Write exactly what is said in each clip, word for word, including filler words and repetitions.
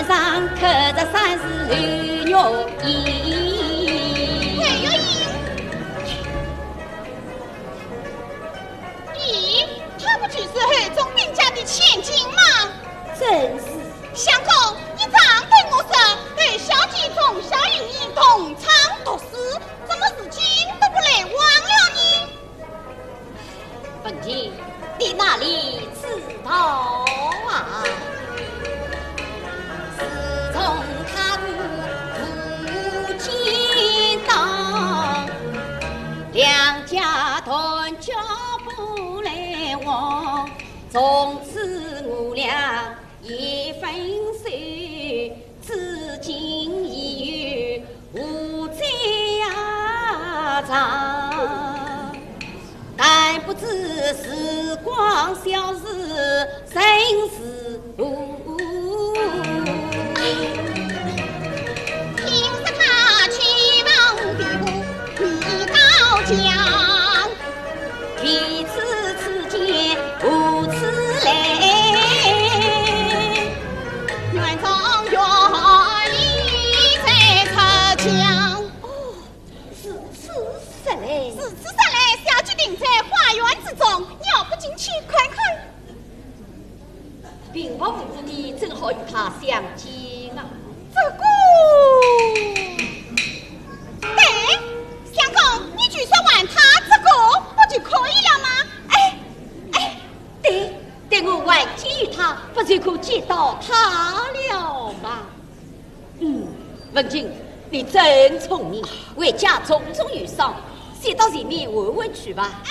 上刻着三字刘玉英。刘玉英？咦，她不就是侯总兵家的千金吗？正是。相公，你常对我说，侯小姐从小与你同窗读书，怎么如今都不来往了呢？ 文静，你哪里知道啊？自从他不见到，两家断交不来往，从此我俩 已分手，至今已有五载呀长。但不知时光消逝，人事无。听说他去往别国，你到疆。 未知此间何处来，愿从远里再出墙。哦，如此说来，如此说来，小姐定在花园之中，你要不进去看看？ 平白无故的，正好与他相见啊。这个，对，相公，你就说还他这个，不就可以了吗？哎，哎，对，待我还见于他，不就可见到他了吗？ 嗯，文静，你真聪明，回家重重有赏，先到前面玩玩去吧。哎。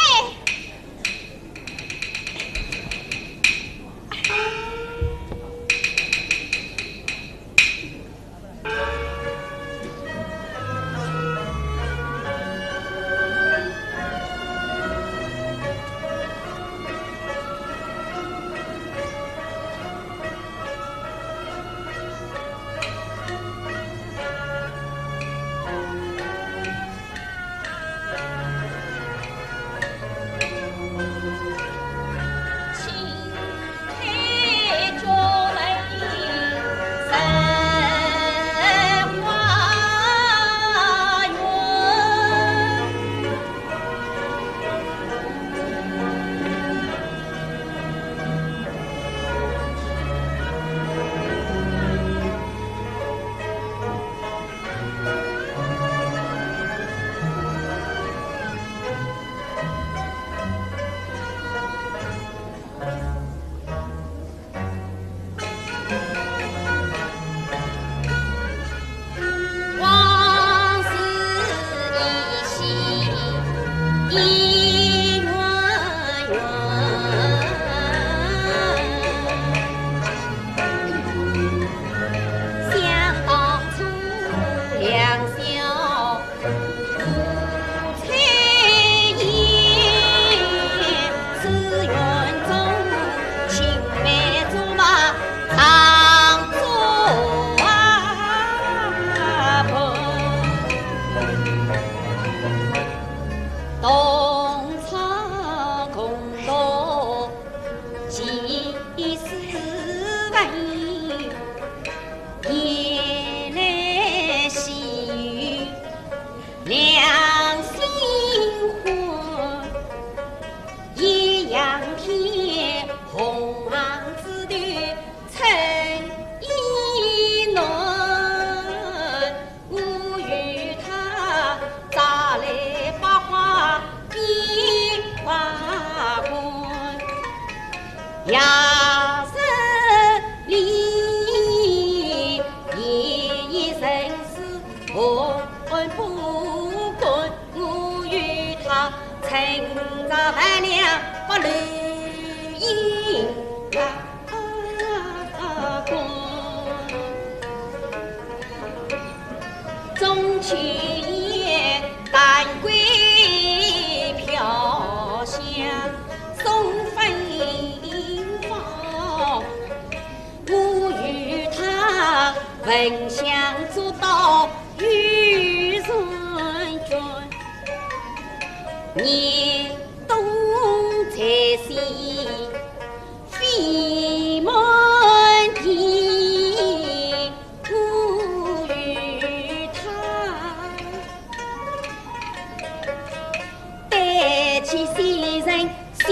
其先人小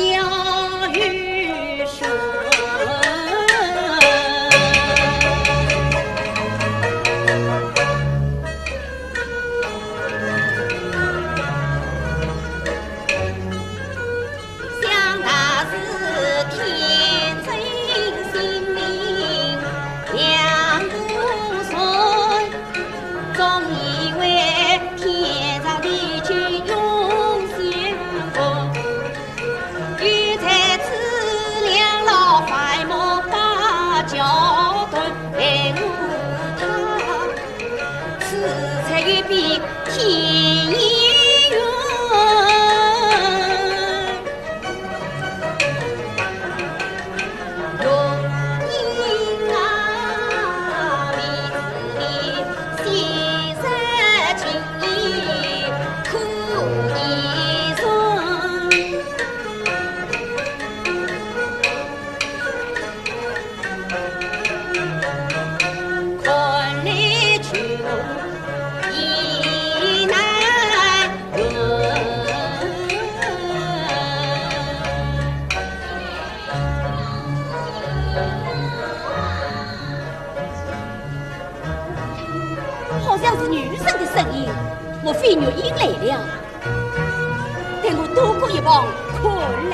雨水。想他是天真心灵两不顺，总以为天长地久永相逢。 又在此两老樊帽把交断，陪我他，此才有比天也远。 好像是女人的声音，莫非玉英来了？待我躲过一旁看来。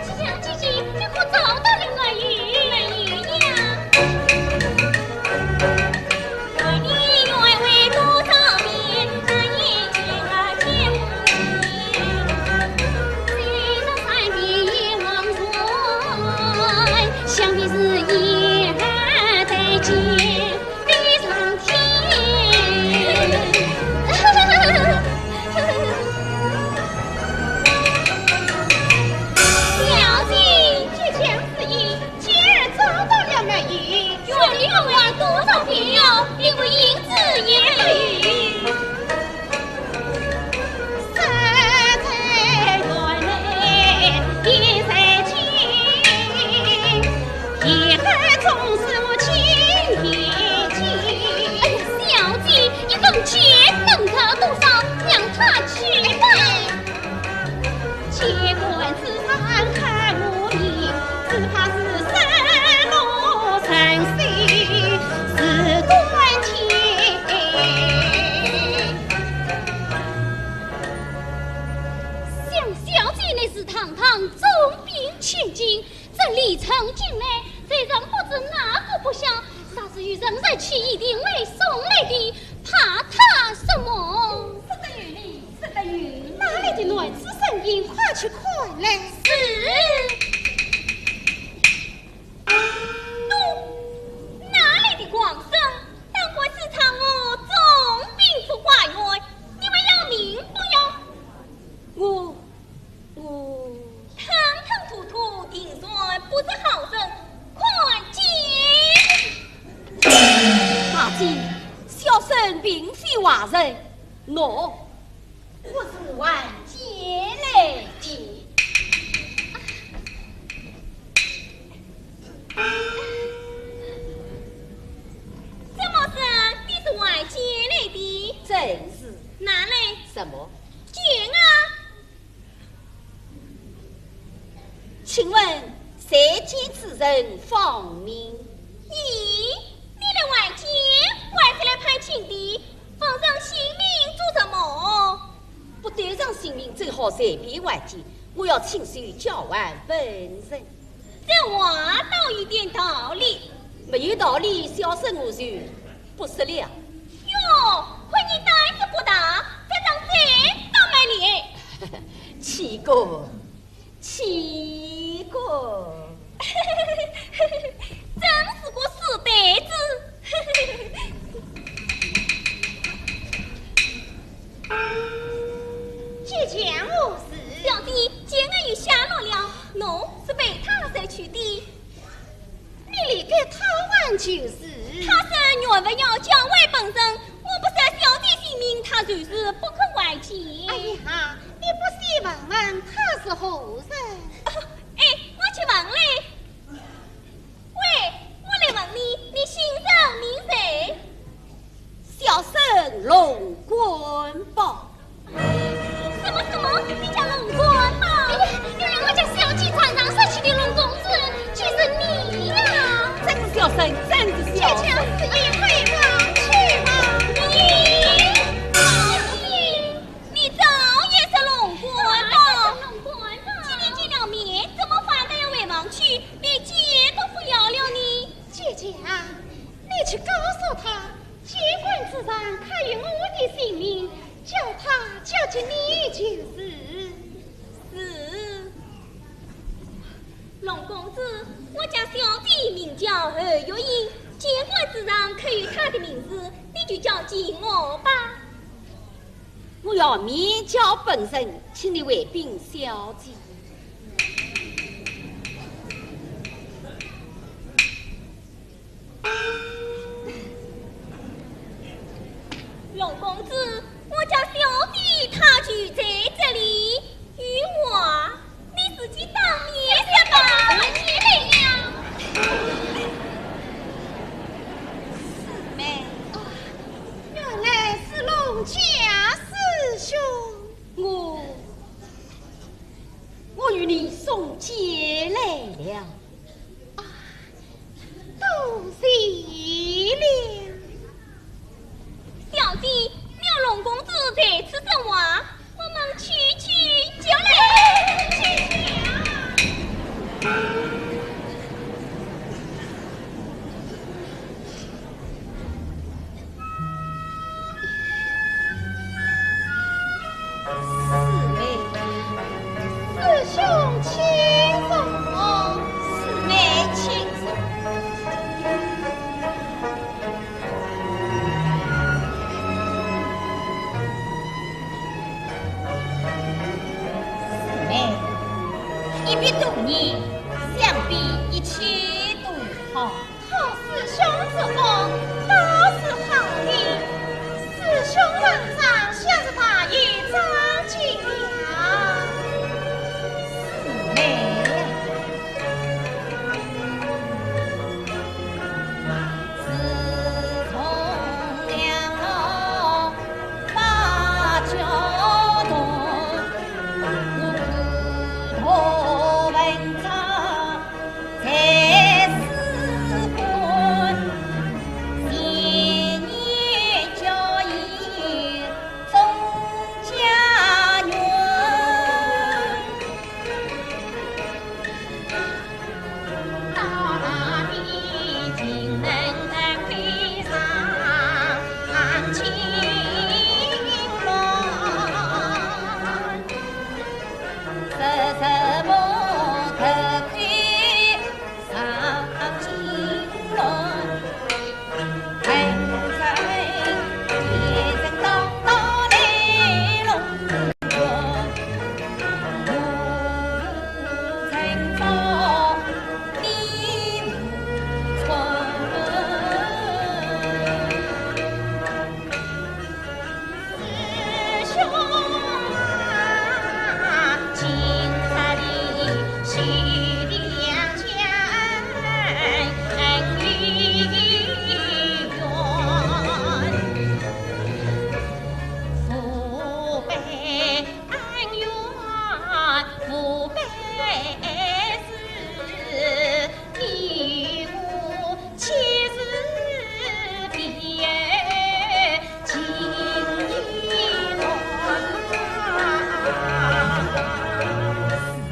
小姐姐，你可找到了满月？满月呀！ 小姐，姐姐， 今儿找到了满月，月里月外多少遍哟，连个影子也没有。山在远来天在近，夜寒总是我情也近。哎呀，小姐，你等姐等到多少，让她去吧。 结果自然看无名，只怕是失落人心事断情。想小姐乃是堂堂重病千金，这里曾经来，谁人不知哪个不晓，若是有人拾去，一定会送来的，怕她什么？说得有理，说得有理。哪里的男子身影，快去看来。是。嘟，哪里的狂声？当官司场我重病住花园，你们要命不要？我，我。吞吞吐吐，定然不是好人，看剑。大姐，小生并非坏人，喏，我是还剑来的。怎么说你是还剑来的？正是。拿来。什么？ 剑啊！请问谁见此人芳名？咦，你来还剑，还是来攀亲的？奉上性命做什么？不对上性命，怎好随便还剑？我要亲手交还本人。 这话倒有点道理。没有道理，小生我就不说了。哟，看你胆子不大，这张嘴倒蛮厉害。岂敢，岂敢。真是个死呆子。结绛何事？小姐，绛案有下落了，侬是被他收去的。你理该他还就是。他说若不要交还本人，我不说小姐性命，他就是不肯还钱。哎呀，你不先问问他是何人？哎，我去问嘞。 喂，我来问你，你姓甚名谁？小生龙冠宝。什么什么？你叫龙冠宝？哎呀，原来我家小姐常常说起的龙公子，就是你呀！真是小生，真是小生。这就是一位王去吗？咦，咦， 你早也是龙官了。龙官了。既然见了面，怎么反倒要回房去，连见都不要了呢？姐姐啊，你去告诉他，绛案之上刻有我的姓名，叫他交给你就是。是。龙公子，我家小姐名叫侯月英，绛案之上刻有她的名字，你就交给我吧。 我要面交本人，请你回禀小姐。龙公子，我家小姐她就在这里，有话 你自己当面说吧。我起来了。四妹。啊，原来是龙家师兄。我，我与你送笺来了。啊，多谢了。 小姐，你要龙公子在此说话，我们去去就来。去去啊！四妹。师兄请坐。四妹请坐。 四妹，一别多年，想必一切都好。讨师兄之福，倒是好的。师兄文章，想是大有长进了。四妹呀。 自从两老把酒动，我看读文章在书馆，前年交易 中家园。到那边竟能得亏上金銮，实实不得亏上金銮。 啊，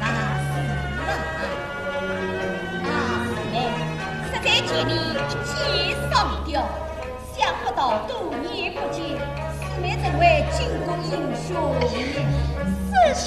四妹，实在见你一箭双雕，想不到多年不见，四妹成为巾帼英雄。师兄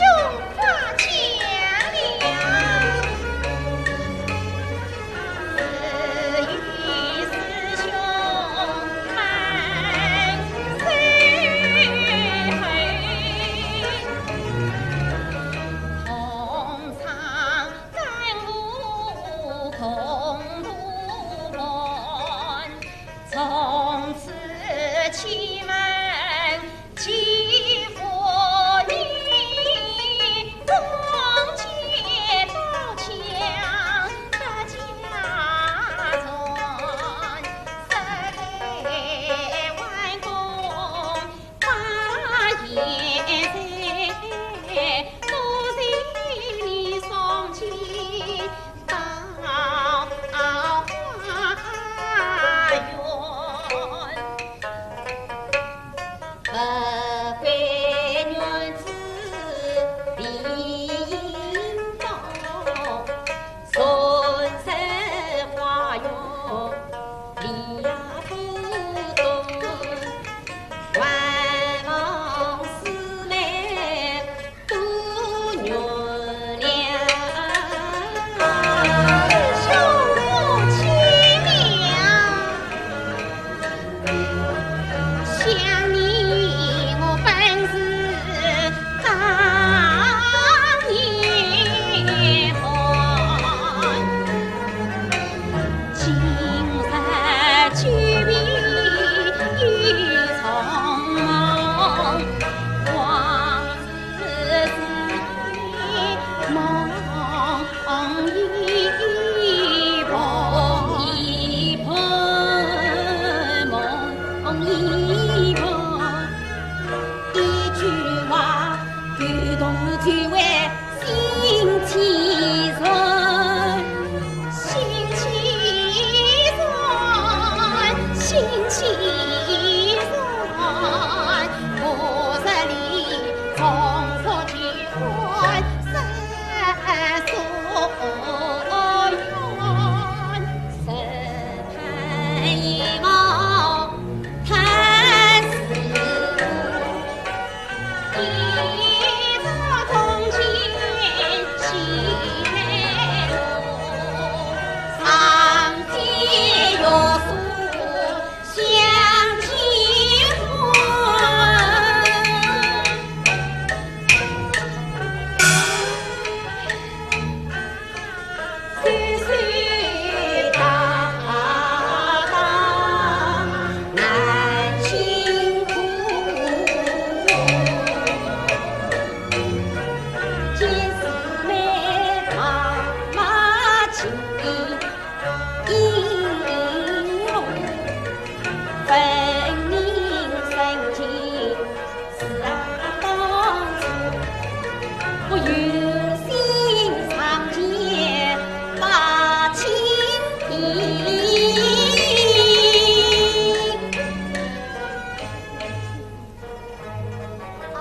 啊，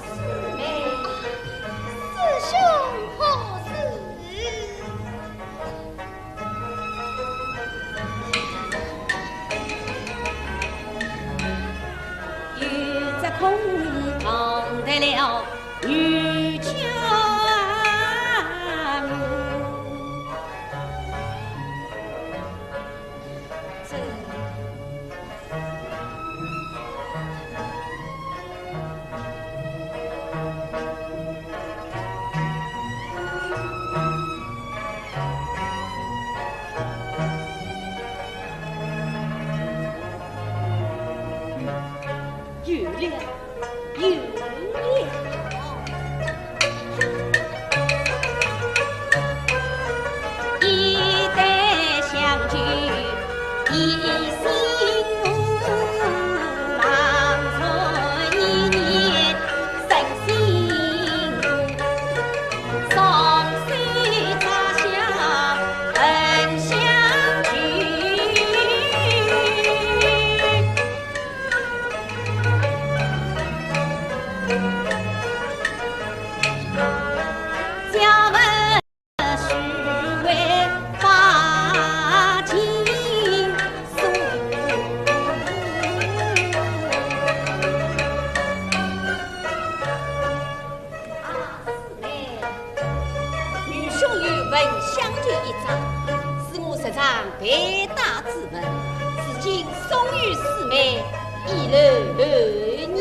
四妹，师兄何事？有只空房得了女家母。这 有了，有了。啊，四妹，愚兄有文相救一桩，是我日常佩戴之物，如今送与四妹，以留后年。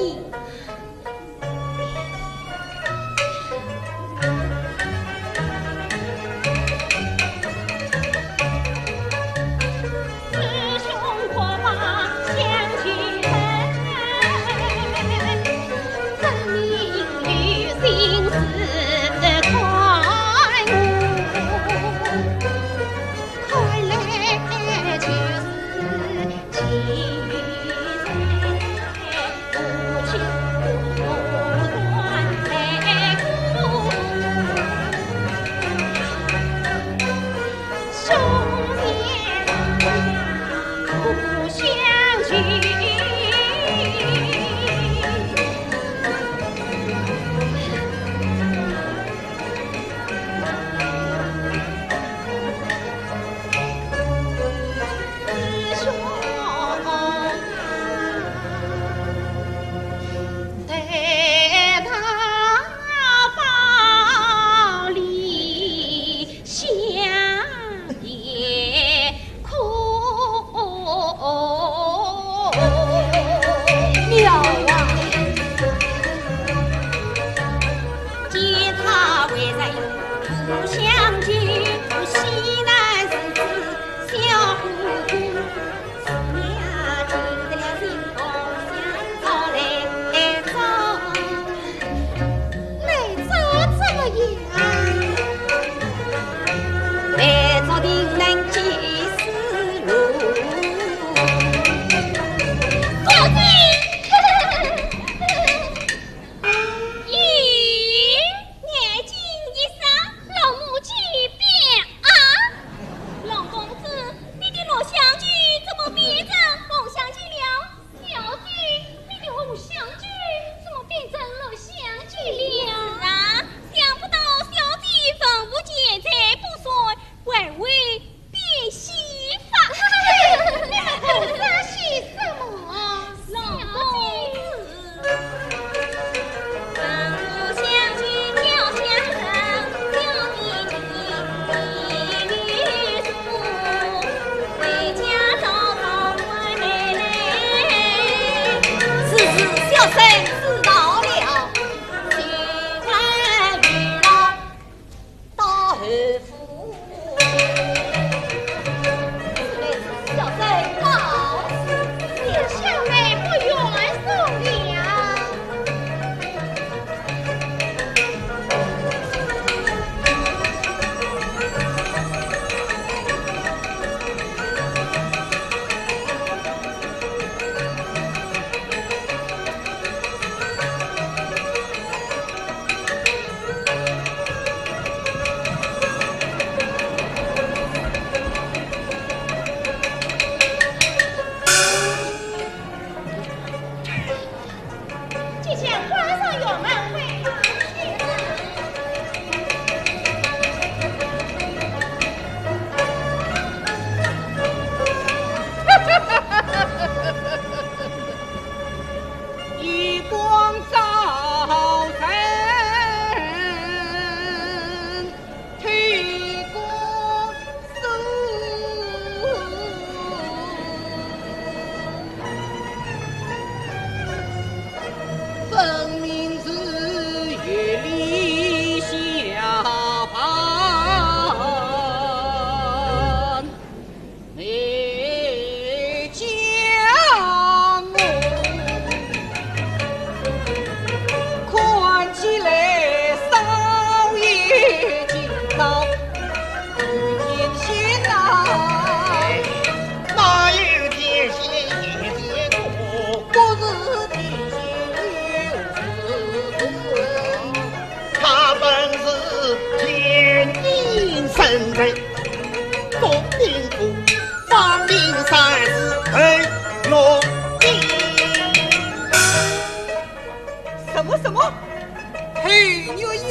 女婿。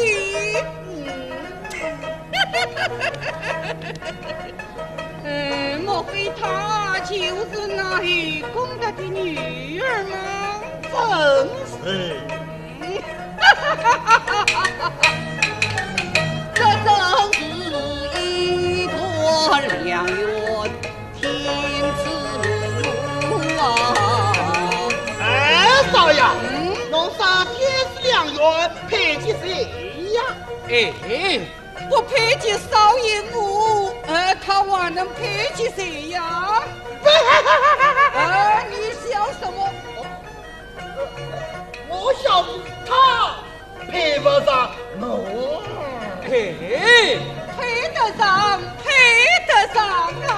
嗯。呃，莫非她就是那侯公达的女儿吗？正是。这正是一段良缘，天赐啊。哎，少爷，嗯？侬啥天赐良缘，配给谁呀？哎，不配给少爷我，呃，她还能配给谁呀？呃，你笑什么？我笑她配不上我。嘿嘿，配得上，配得上啊！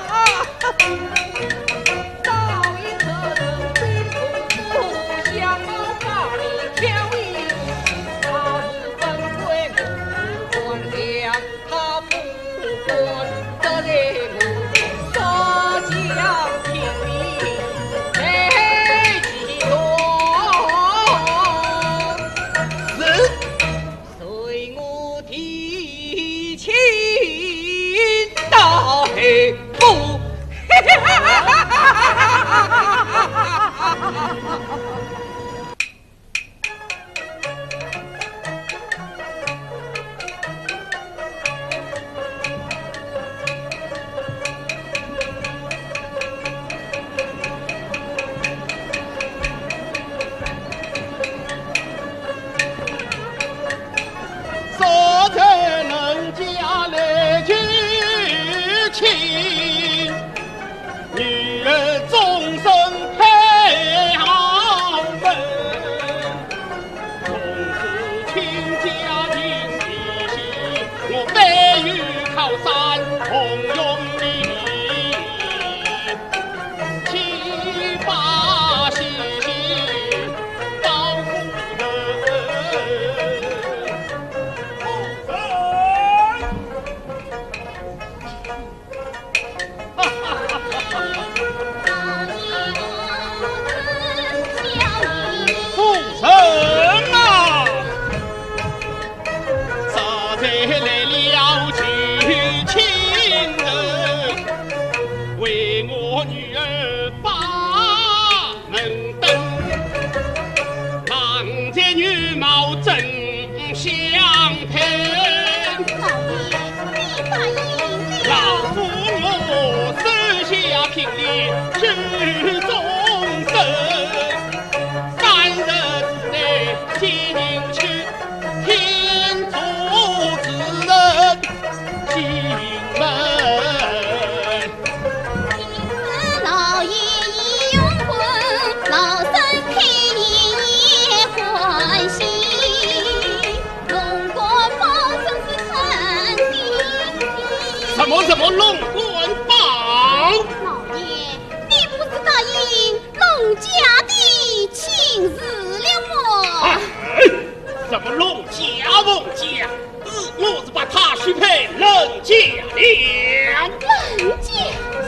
夫人啊，这才来了旧情人，为我女儿把门登，郎才女貌真 相配。老爷，你答应了。老夫我手下聘礼许终身，三日之内进去，天助之人进门。 老爷已用婚，老身看你也欢喜，龙冠宝真是称心。什么什么龙冠宝？老爷，你不是答应龙家的亲事了么？哎，什么龙家凤家？ 我是把她许配冷家了。冷家？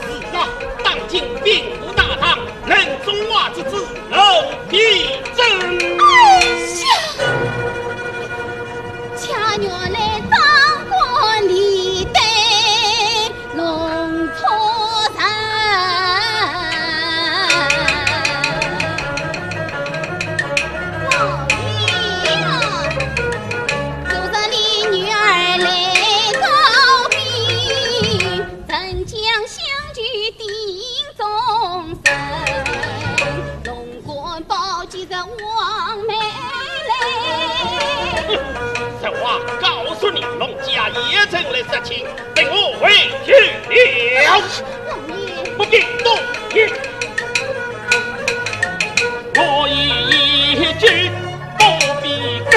是啊，当今兵部大堂，冷中华之子冷必正。哎呀，家院来当官的对 弄错人。老爷呀，昨日里女儿来告禀，镇江相救定终身。龙 官宝既然还没来。实话告诉你，龙家也曾来说亲，被我回绝了。老爷。不必多言，我已一句不必更。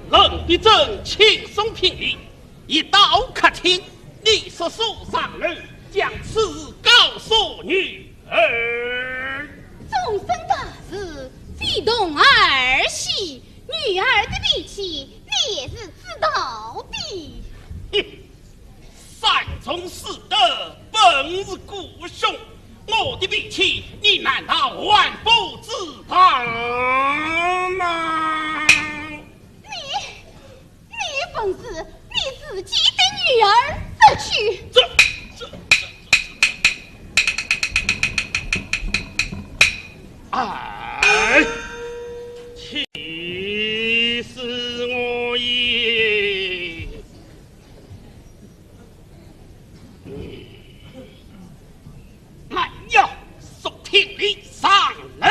冷必正轻松聘礼， 一到客厅，你速速上楼，将此事告诉女儿。终身大事，非同儿戏，女儿的脾气你也是知道的。哼，山中死的本是孤雄，我的脾气你难道还不知道吗？是你自己的女儿，这去。这，这，这，这，这，哎，气死我也！ 慢呀，送聘礼上来。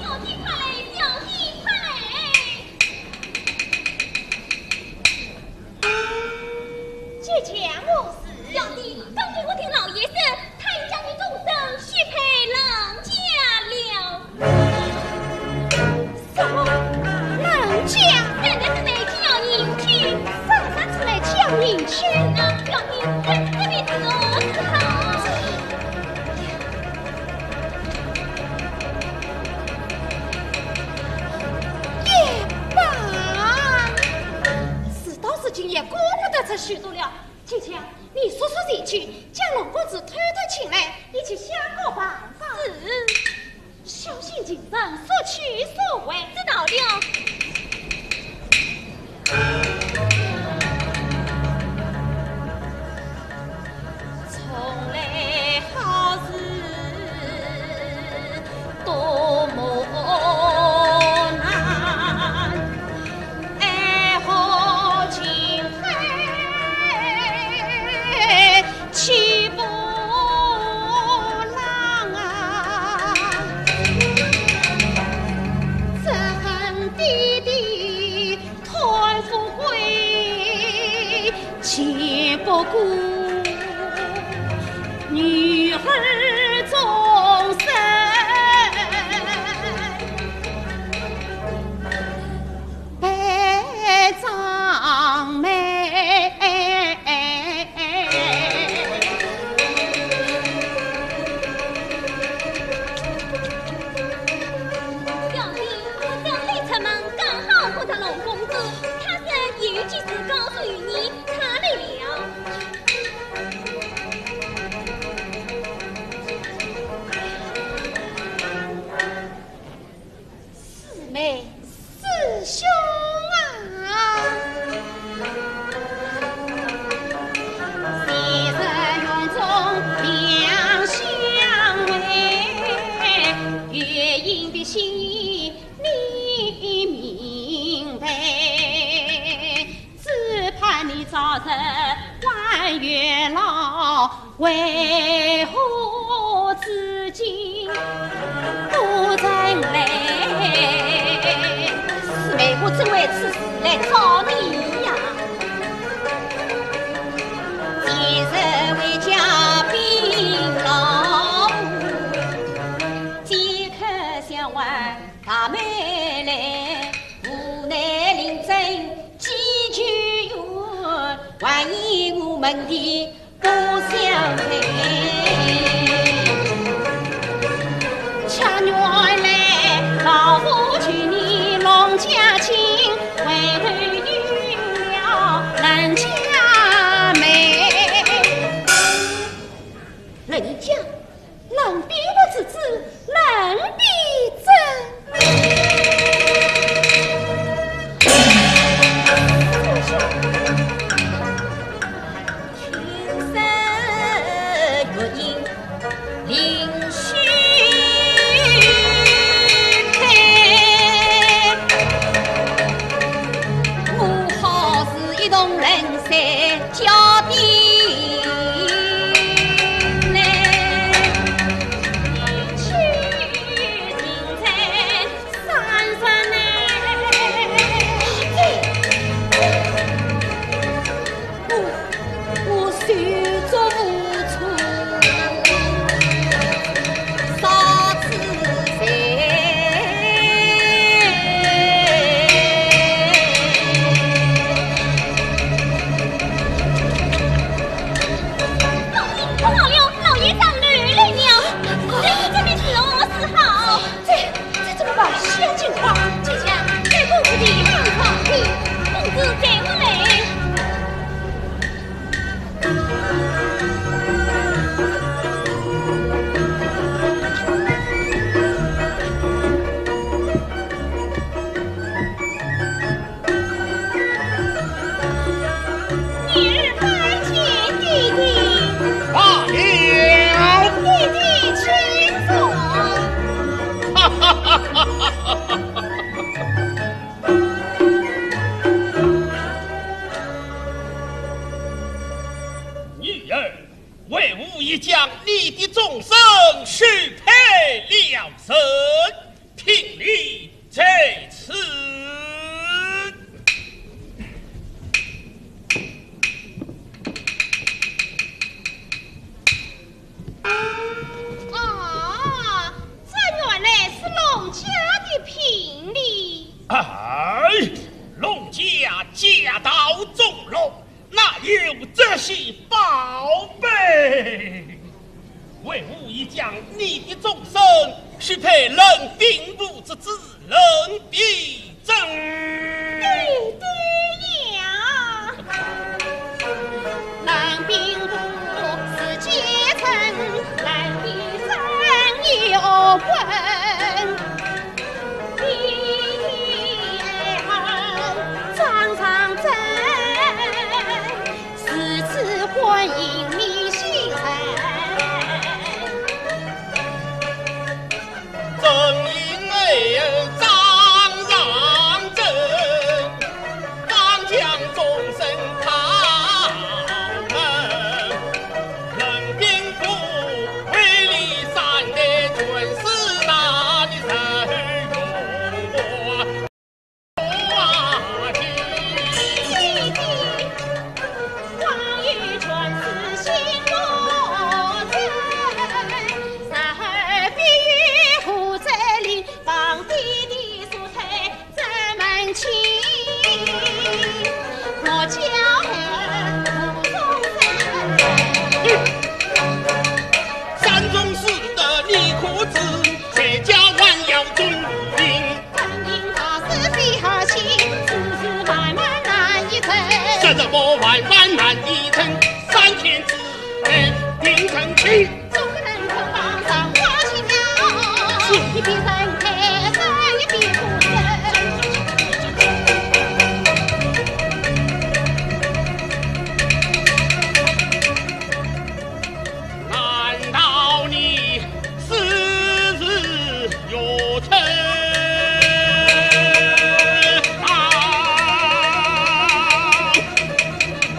小弟快来，小弟快来！这家何事？小弟，刚才我听老爷说，太医将你终身许配冷家了。 什么？冷家？现在是在叫人去。啥人出来叫人去？那叫你看这边做事好。也罢，事到如今也顾不得这许多了。 秋香，你速速前去，将龙公子偷偷请来，一起想个办法。是。小心情人，速去速回。知道了。从来好事多么难， 爱河情深，气波浪啊，只恨爹爹贪富贵，气不过女儿终身。 陪长妹。小弟，我刚才出门，刚好碰着龙公子，他说有件事告诉于你，他来了。 师妹，师兄啊！昔日园中两相会，月影的心意你明白，只盼你早日还原老。 为何至今不曾来？师妹，我正为此事来找你呀。今日回家禀老母，即刻相还大妹来，无奈令尊寄居院，还疑我门第不相配。恰原来老夫求你弄家亲，回头有了人家妹。人家 冷冰不自知，冷冰真。不好了，老爷上楼来了！哎，这便如何是好？这，这怎么办？需要尽快。就像这公子的房上去，公子再回来。 女儿拜见爹爹。罢了。爹爹请坐。哈哈哈哈哈哈！女儿，为父已将你的终身许配了人。 聘礼在此。啊，这原来是龙家的聘礼。哎，龙家家道中落， 哪有这些宝贝？为父已将你的终身许配冷兵部之子冷必正。爹爹呀！冷兵部是奸臣，冷必正有棍。 张长征，如此欢迎你心人。正因为张长征，方将终身靠门。冷兵部为你三代传世大的仁勇。 山中士的你可知，谁家还要忠名？ 说什么万万难一成，三千之内定成亲。是。难道你 是日月春啊，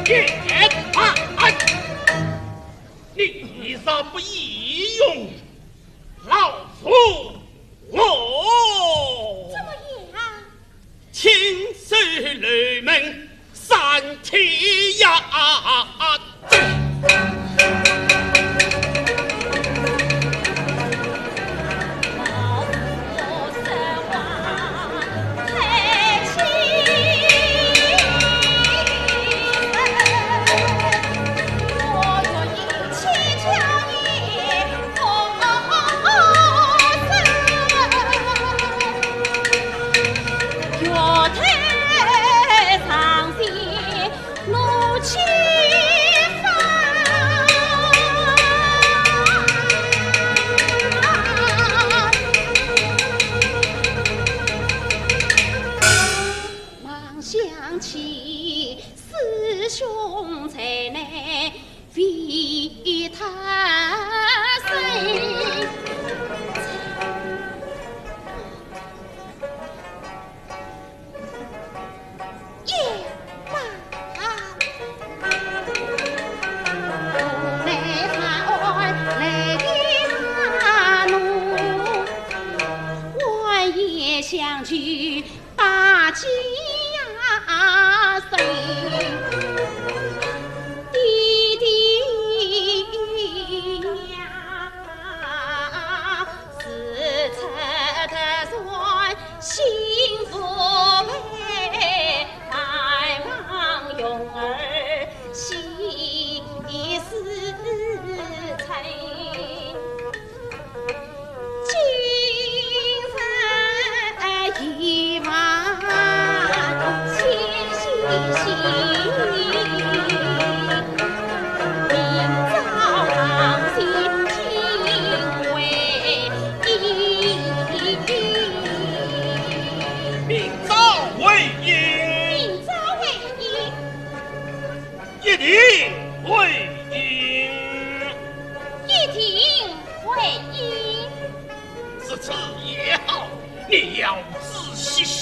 夜啊，你啥不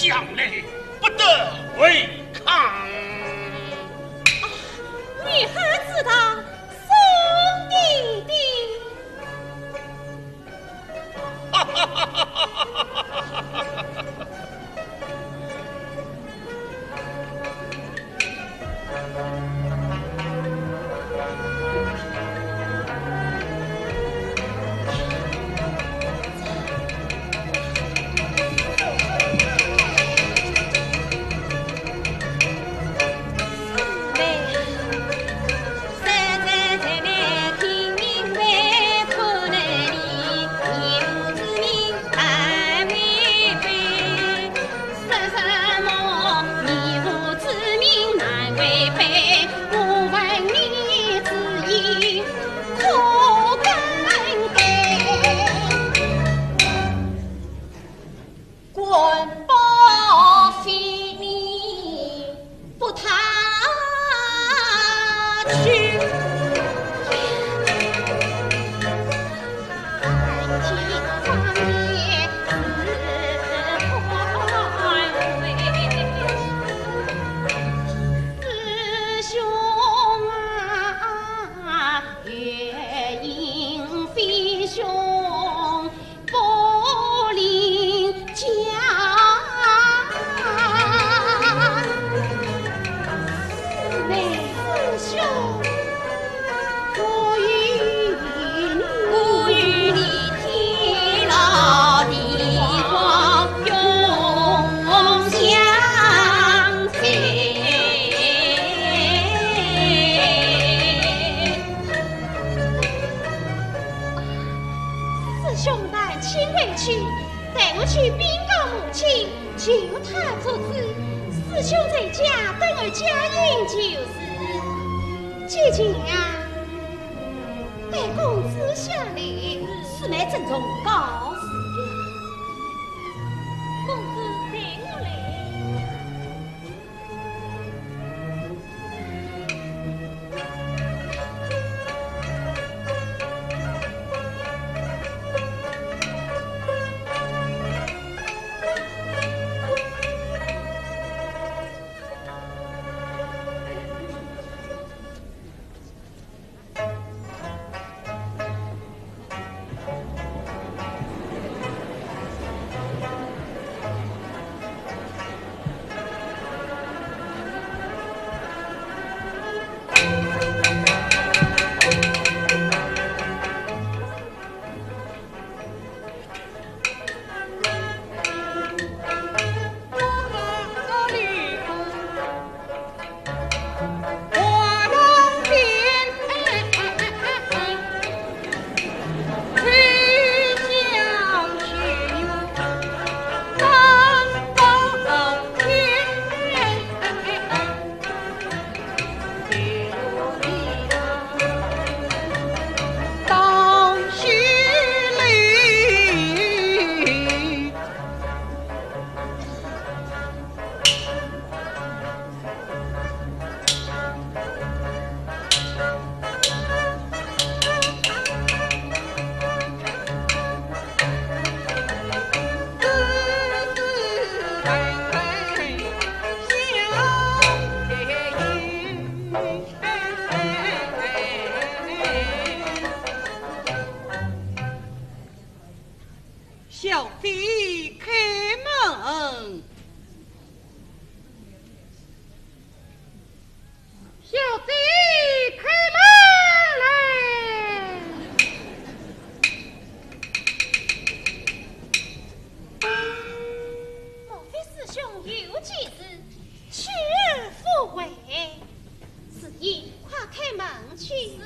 将来不得违抗。啊，你还知道宋弟弟？师兄，慢请回去，待我去禀告母亲，求她做主。师兄在家等候佳音就是。姐姐呀，待公子下来。师妹珍重告辞。公子，待我来。 小姐开门。 小姐开门来。莫非师兄有急事，去而复回？紫衣，快开门去。是。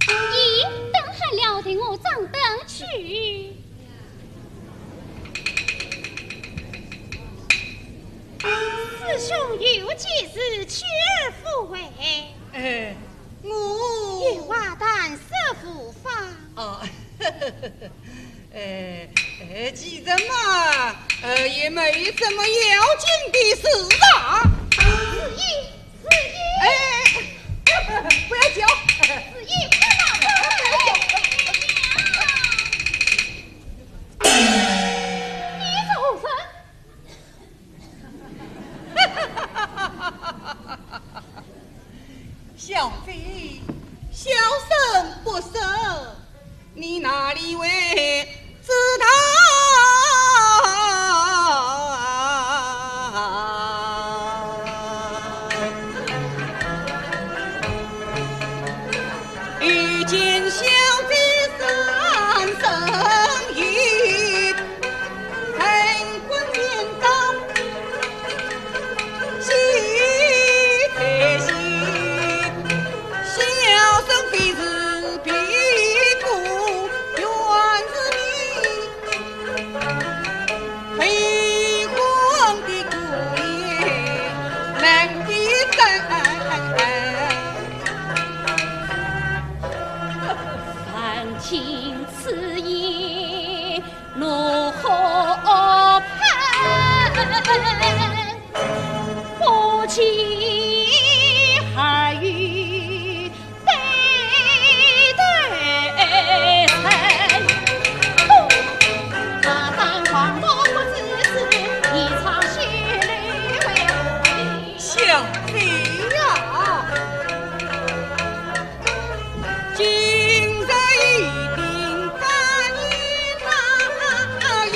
咦，等寒了，待我掌灯去。师兄有急事，去而复回。哎，我……有话但说无妨。啊，哎，哎，其实嘛，呃，也没什么要紧的事啊。紫衣，紫衣。哎，不要叫。紫衣，快来。里为知道。遇见小姐三生有，人滚面当喜在心，小生非是别个，原是你 飞黄的姑爷难的真。凡听此言，怒火喷，不及而语。 小姐呀，今日一定把你答应。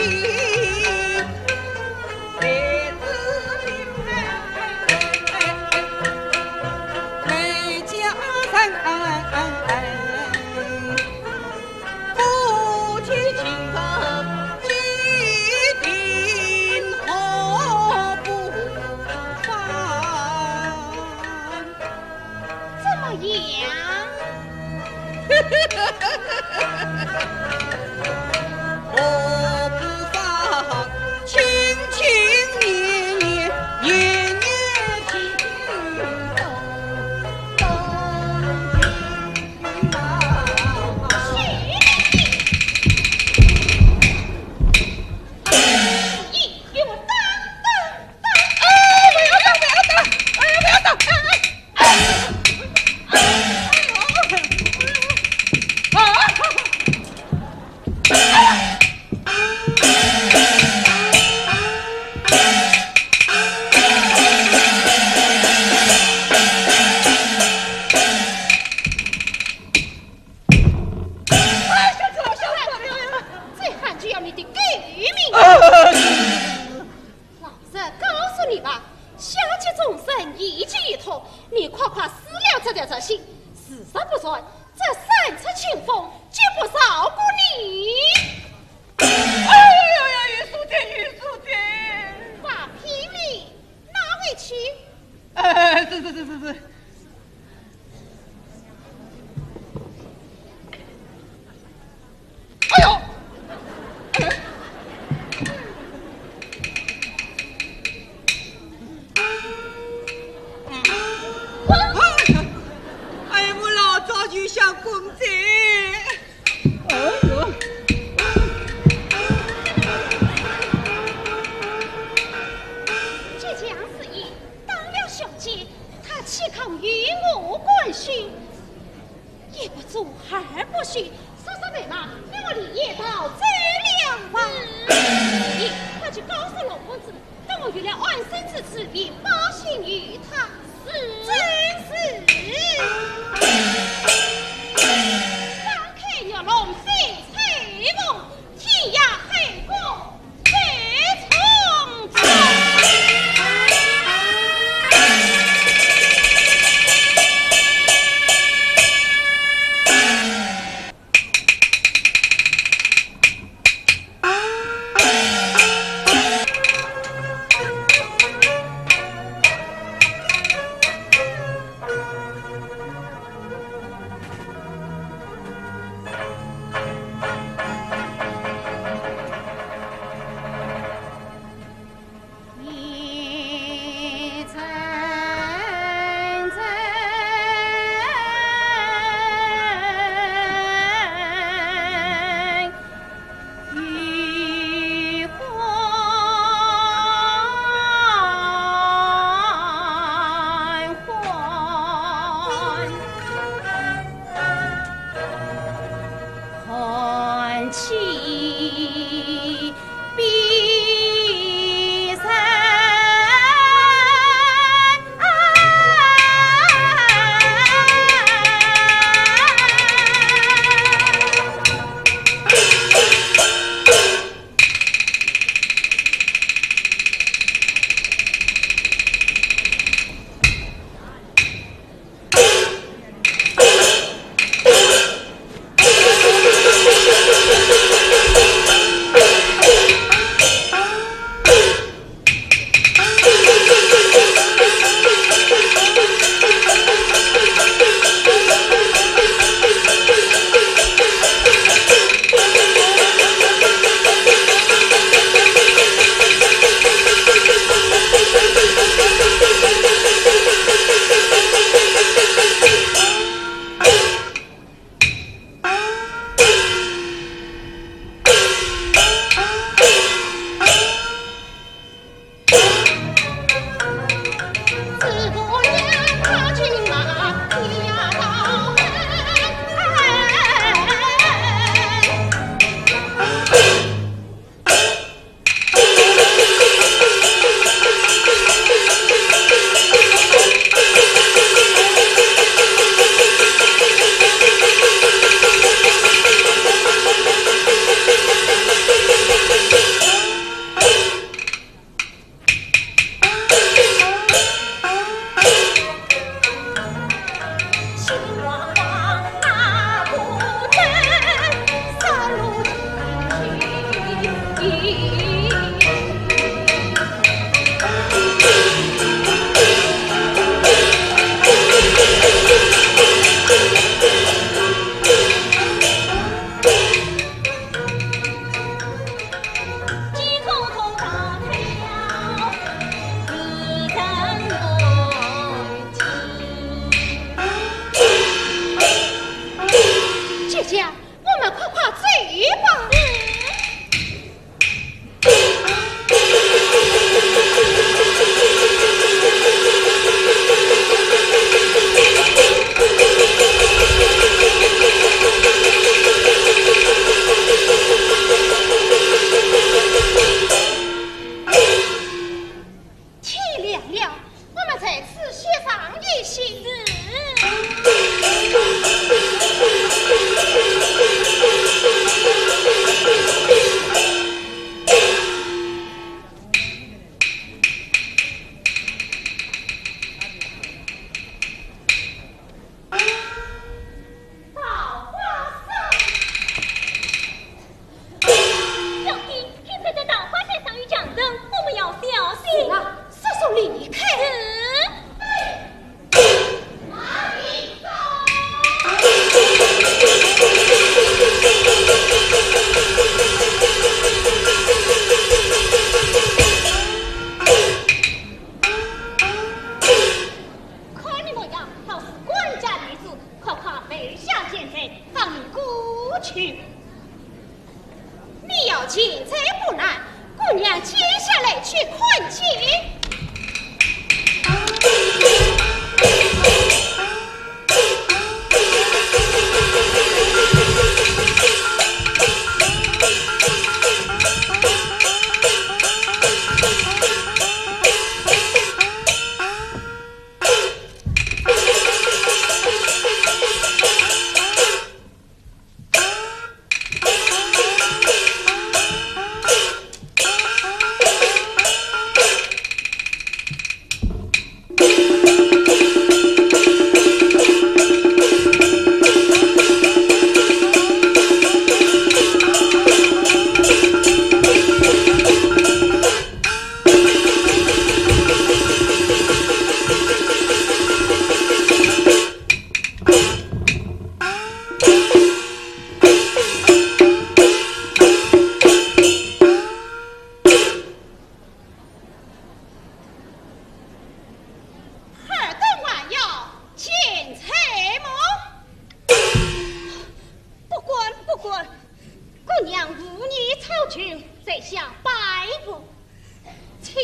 怎么样？ 哎，小姐，小姐，哎呀，这还就要你的狗命！啊！ 老实告诉你吧，小姐终身一计一通，你快快撕了这条贼信，事实不传，这三尺青锋绝不饶过你。哎呀呀呀，玉书姐，玉书姐！把聘礼拿回去。哎，是是是是是。 哎呦！哎！哎呀，我老早就想滚的。哎呦！这样是一，当了小姐，她岂肯与我官休？ 一不做二不休，叔叔为嘛，你我理也逃走了吧？咦，快去告诉龙公子，等我有了安身之处，便报信于他。是。正是。翻开玉龙飞彩凤，天涯海角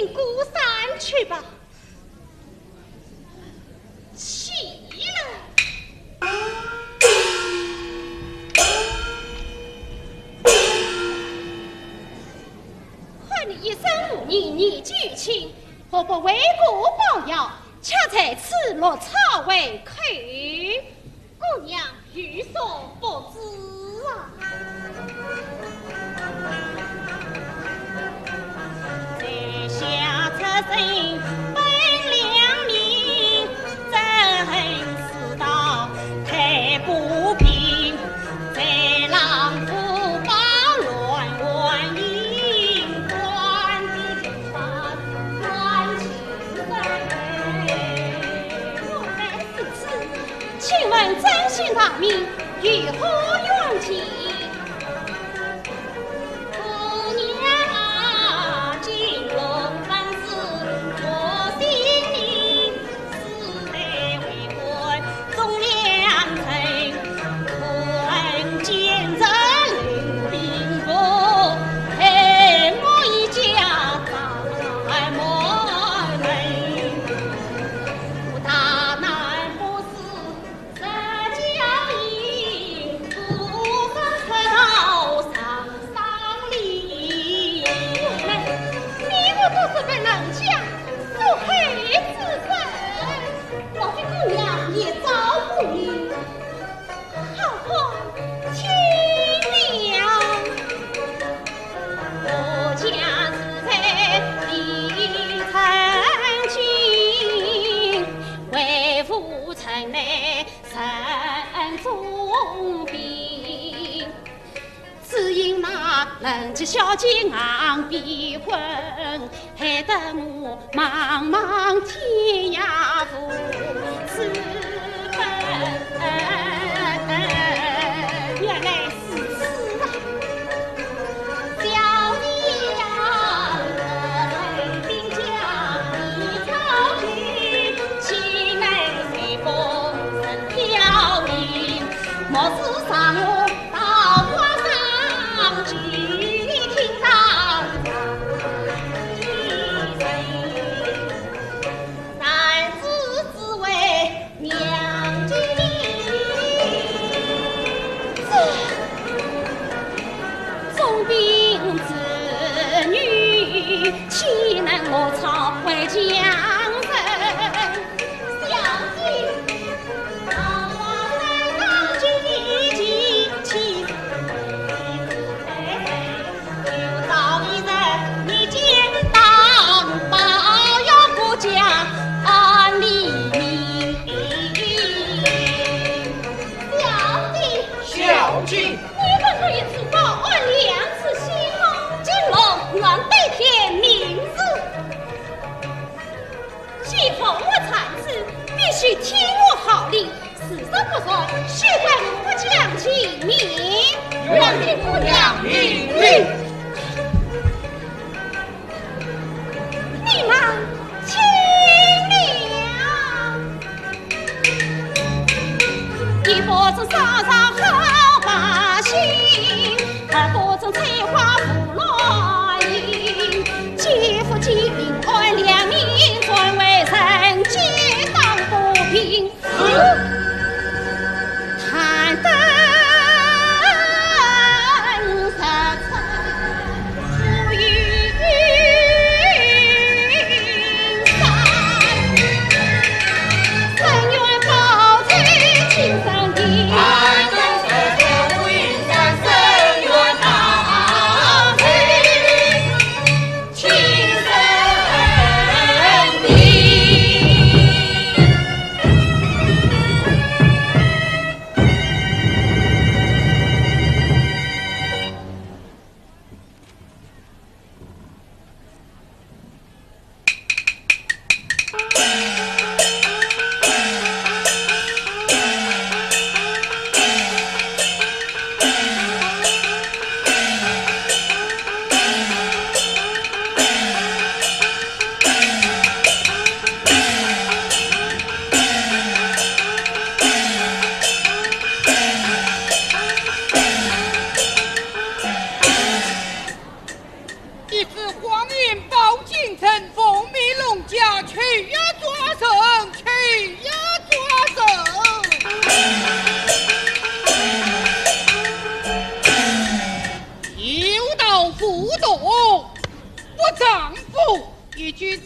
鼓山去吧。起来。看你一身武艺，年纪轻，何不为国报效？恰在此落草为寇。 姑娘有所不知啊。请问尊姓大名，有何远近？小姐，你怎可以自报暗两次心吗？金龙，愿对天明誓。既奉我传旨，必须听我号令，如若不从，休怪我不讲情面。愿听姑娘命令。你们听了。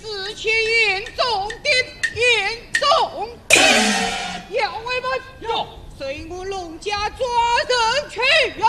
事情严重的，严重的。校尉们，有。随我龙家抓人去。有。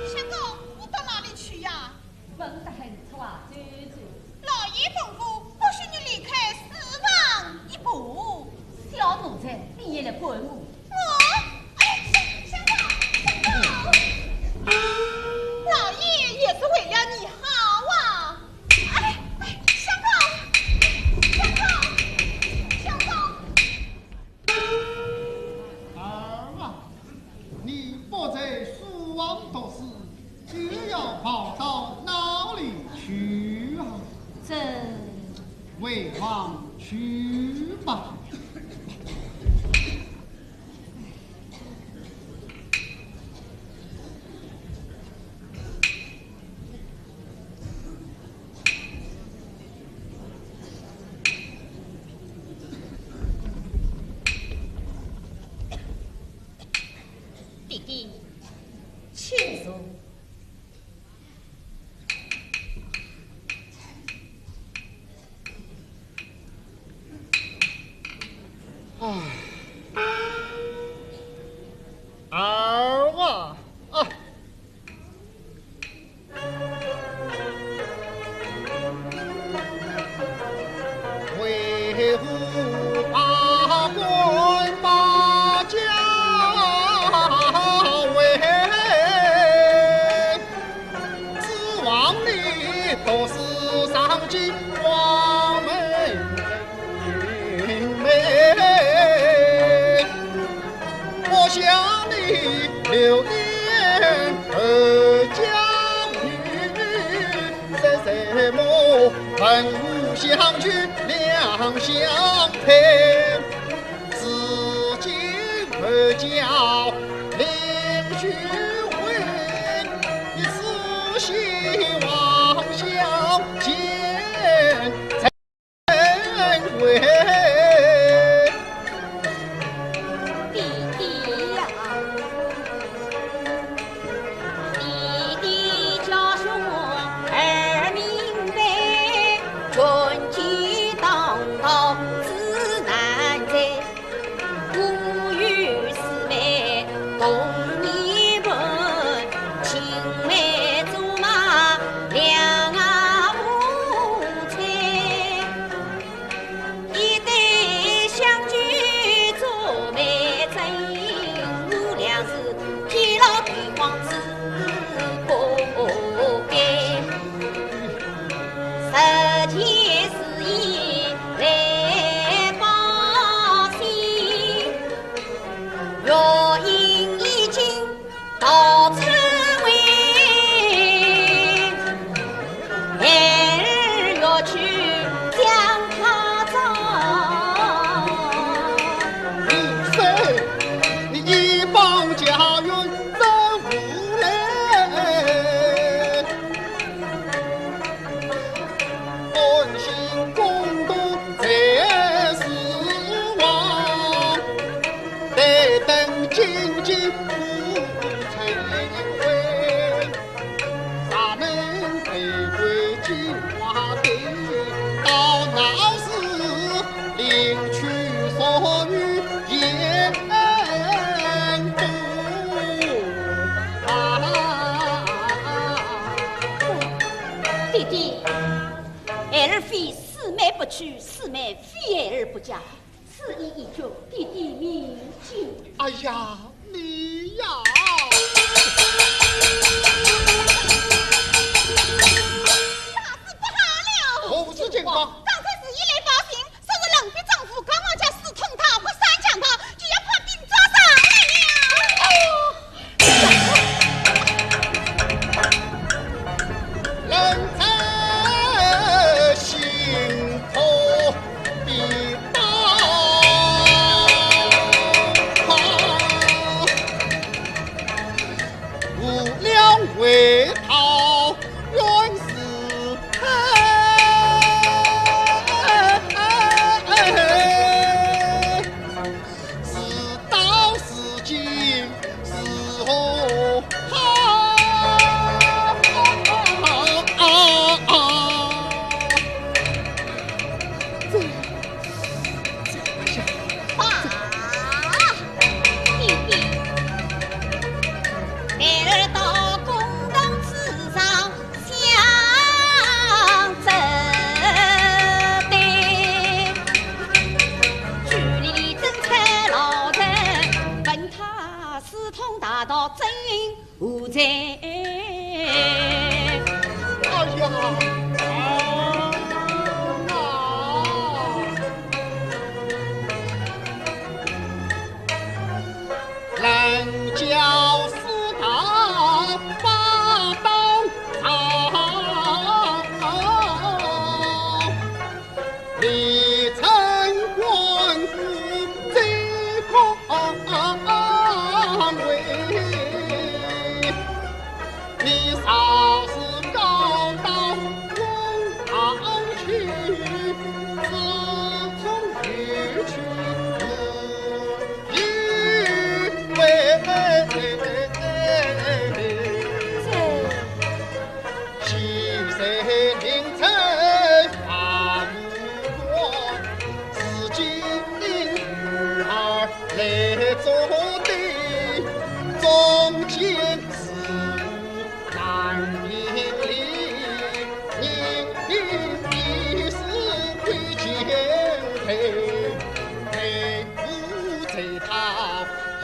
相公，你到哪里去呀？ 问得很出啊，舅舅。老爷吩咐，不许你离开书房一步。小奴才，你也来管我？我？哎，相，相公，相公，老爷也是为了你好啊。哎，哎，相公，相公，相公。儿啊，你不在书房读书，就要跑望去吧。弟弟，请坐。 唉，儿啊，啊！为父把官把家为 指望你读书上进，光明明媚。我想你流连二家女，在什么文武相聚两相陪。 至今未教令许婚，你是希望相见才为。弟弟呀，弟弟教训我儿明白，传记当道自难在。 古语姊妹同年伴，青梅竹马两无猜。一对相聚做媒人，我俩是天老地荒志不变。 十全十美来报喜，月影已经到窗外，孩儿欲去将她找。你一帮家园走无来。 安心共度在世王，待等金鸡不成回。咱们回归金花地，到那时另娶淑女也不晚。弟弟， 孩儿非姊妹不娶，姊妹非孩儿不嫁，此意已决，弟弟明镜。哎呀，你呀！大事不好了！何事情啊？刚才是一来报信，说是冷妃丈夫刚刚家私通她，不三讲她，就要派兵抓上来了。哎呦！ 人在心头必当好。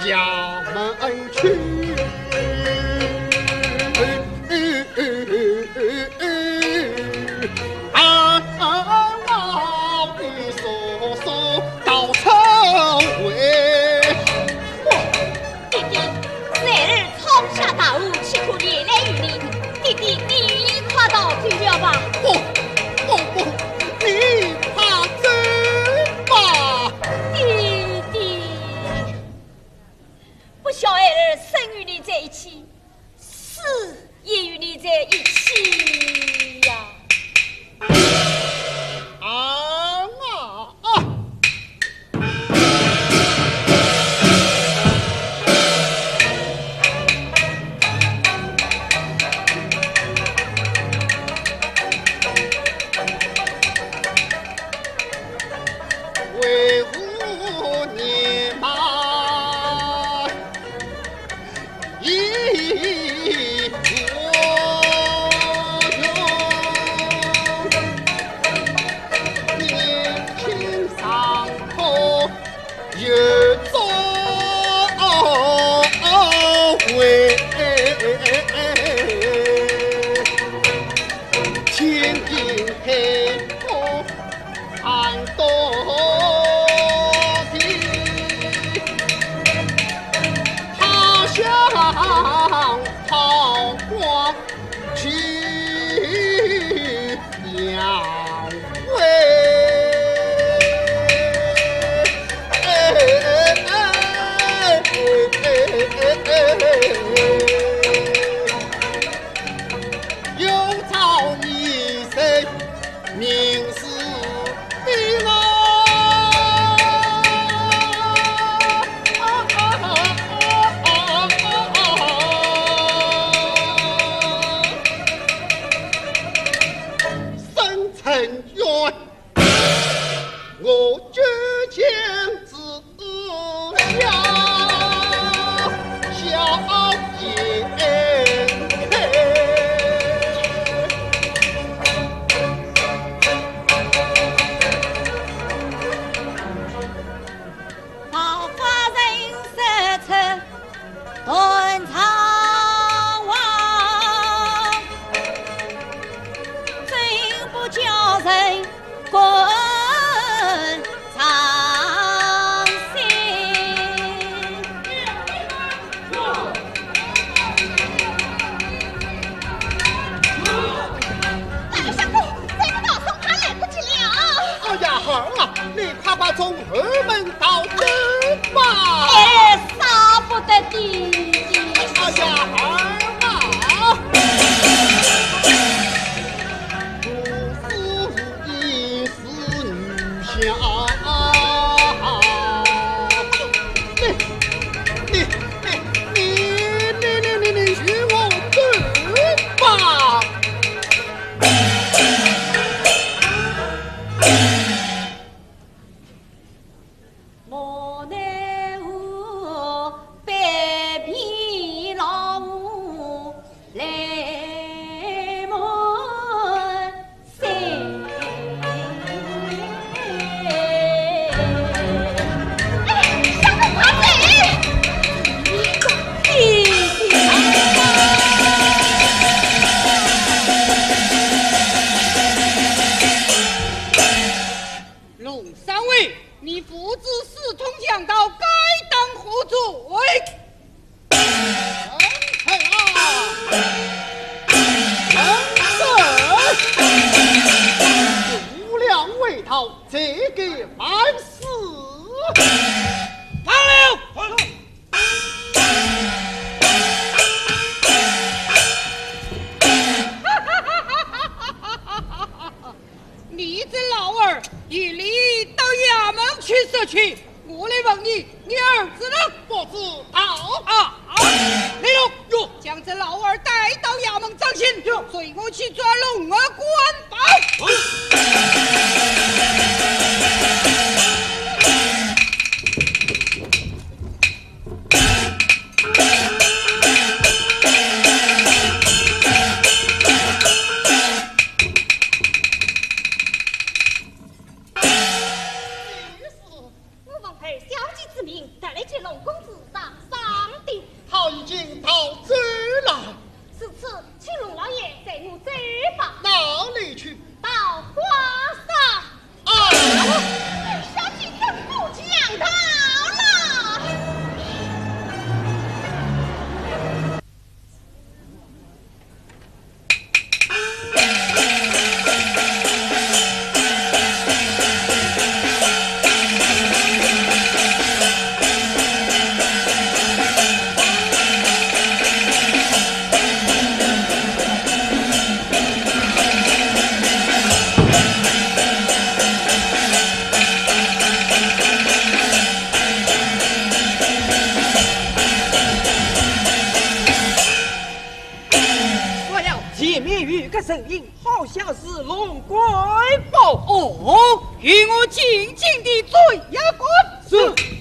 衙门去。啊，老的叔叔到此为。爹爹，侄儿闯下大祸，岂可连累于你？爹爹，你快逃走了吧。不，不，不，你快走吧。爹爹。 不孝孩儿生与你在一起，死也与你在一起呀。啊啊啊！为父年迈， 已无用，年轻尚可有作为。天顶海阔 看到底，他乡好光去阳威。有朝一日， 名士的我。生辰愿，我就将之 下，下见。大法人说出断肠王，怎不叫人 滚长心。大相公，这个道送他来不及了。哎呀，孩儿啊，你快快从后门逃走吧。哎，舍不得弟弟。哎呀，孩儿啊。 是女下。你，你，你，你，你，你，你，你与我走吧。 莫奈何百面老虎来问谁。哎，相公快走！龙三位， 你父子私通强盗，该当何罪？臣啊，臣等无良为盗，罪该万死。放了！ 你这老二，与你到衙门去说去。我来问你，你儿子呢？不知道。啊，啊，来喽，哟，将这老二带到衙门当心，哟，随我去抓龙二官保。我奉二小姐之命，特来接龙公子上搿人影好像是龙贵宝。哦，与我紧紧地追呀赶。是。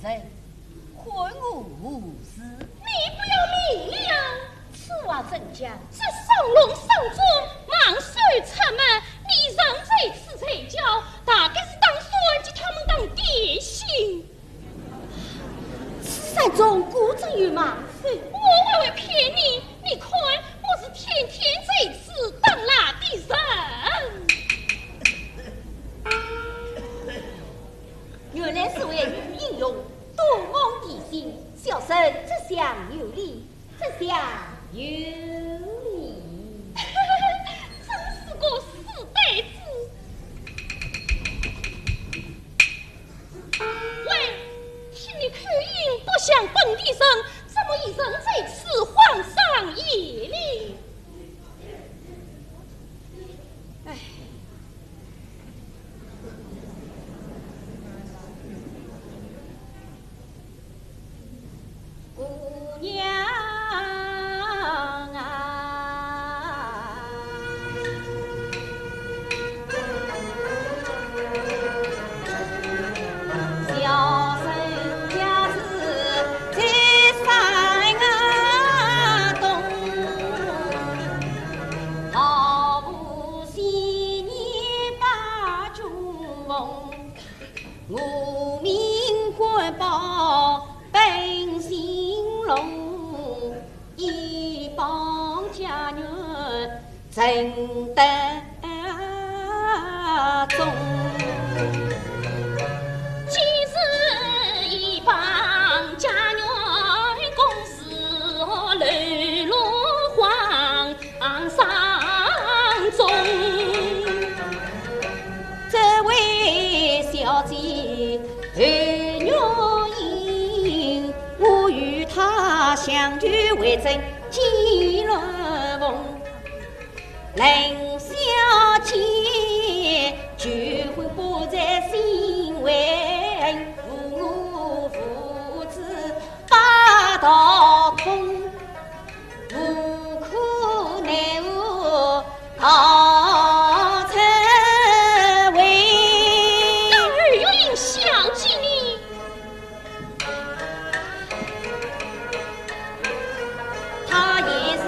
人，看我何如？你不要命了！此话怎讲？这商郎商纣，孟寿出没，你人在此在叫，大概是打算给他们当点心。此山中果真有孟寿？我还会骗你？你看，我是天天在此打蜡的人。 原来是位女英雄，多蒙提醒，小生这厢有礼，这厢有礼。真是个书呆子。喂，听你口音不像本地人，怎么一人在此荒郊野岭？ 唉。姑娘啊，小生也是在山东，毫无 昔年把酒逢，我命官报本姓龙，一帮家眷尽得中。既是一帮家眷，共是流落荒 上中。这位小姐何月英，我与她相遇未曾几日逢。冷小姐，旧婚不再新婚，无我父子把道通。 无可奈何逃出围。那何月英小姐呢？她也是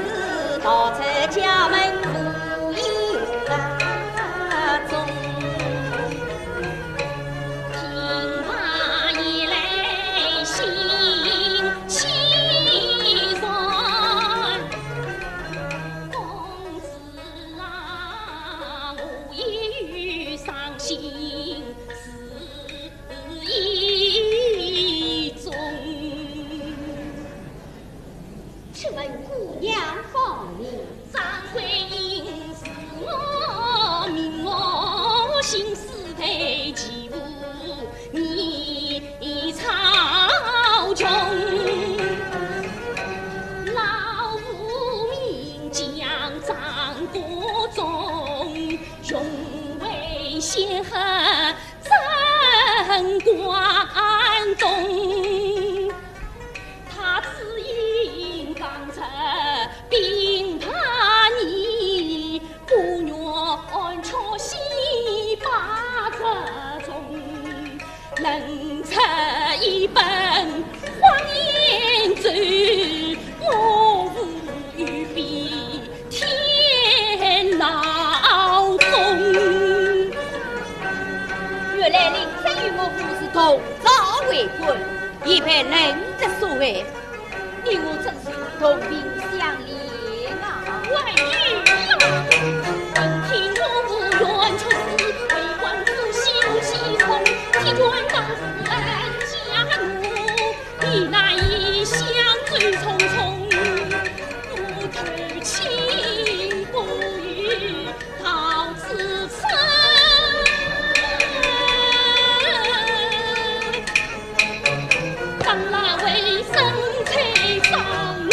逃出家门无影踪。 听罢也来心凄然。公子啊，我也有伤心事一桩。 请问姑娘芳名？张桂英是我名，我姓史，但其父年草穷。老父名将张国忠，雄为显赫 贞观中。他只因刚出兵八年，不愿却先把这种，能出一本荒言咒，我父与彼 天牢中。原来令尊与我父是同朝为官，也被人质所害，你我真是同病相怜啊！喂呀！听我无缘出世，为官之心气重，体恤当事人家奴。 你那一向走匆匆，我投亲不遇到此处，当然为生财上弄。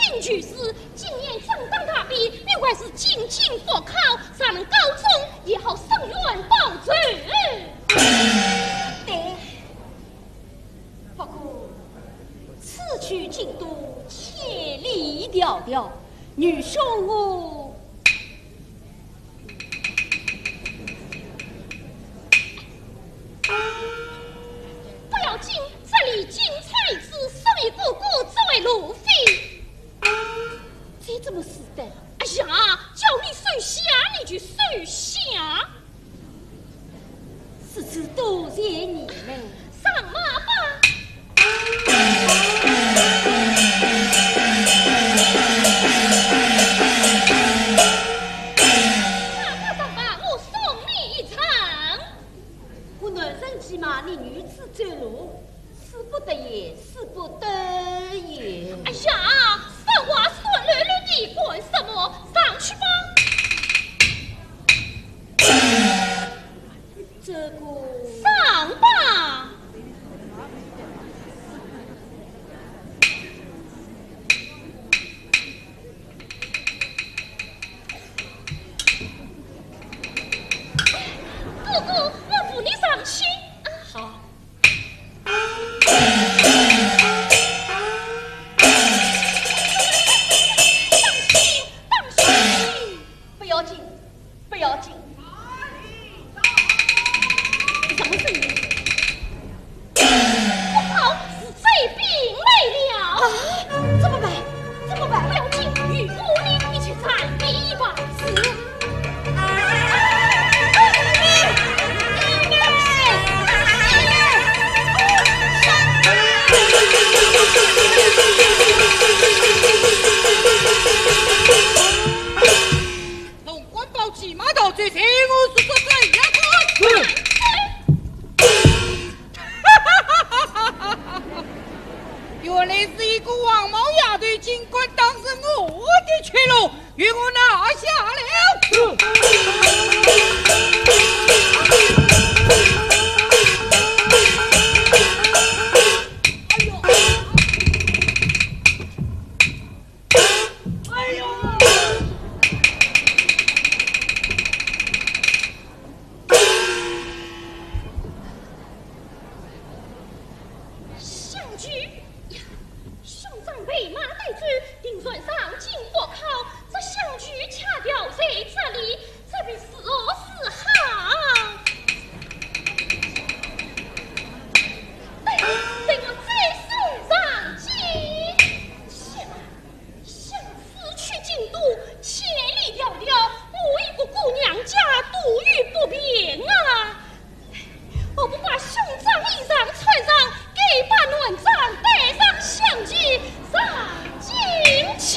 进去时，今年正当大比，你还是进京复考，若能高中，也好伸冤报仇。对，不过此去京都千里迢迢，愚兄我不要紧，这里金钗子，送与哥哥作为路费。这怎么使得？哎呀，叫你收下，你就收下。如此多谢你们。上马吧。上吧，上吧，我送你一程。 我男人骑马，你女子走路，使不得也，使不得也。哎呀，这话酸溜溜的干什么？上去吧。这个，上吧。哥哥，我扶你上去。啊，好。当心，当心！不要紧，不要紧。什么声音？ 不好，是贼兵来了！啊，怎么办？怎么办？不要紧，有我呢，你去暂避吧。是。龙官宝骑马到此，请我速速镇压。是。 原来是一个黄毛丫头，竟敢当着我的去路，与我拿下了！哎呦！ 哎呦！相公呀，兄长备马带走，定然上京复考，这相公恰巧在这里，这便如何是好？哎，待我再送上京。且慢。 想此去京都，千里迢迢，我一个姑娘家多有不便啊！何不把兄长衣裳穿上，改把男装带上，相公上京去。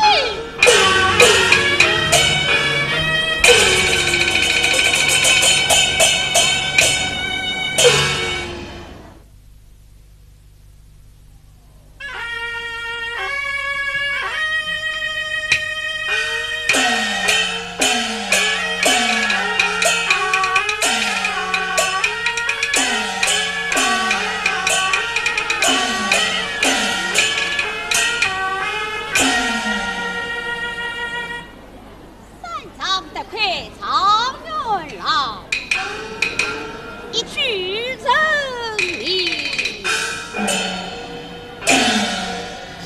三丈得魁状元郎，一举成名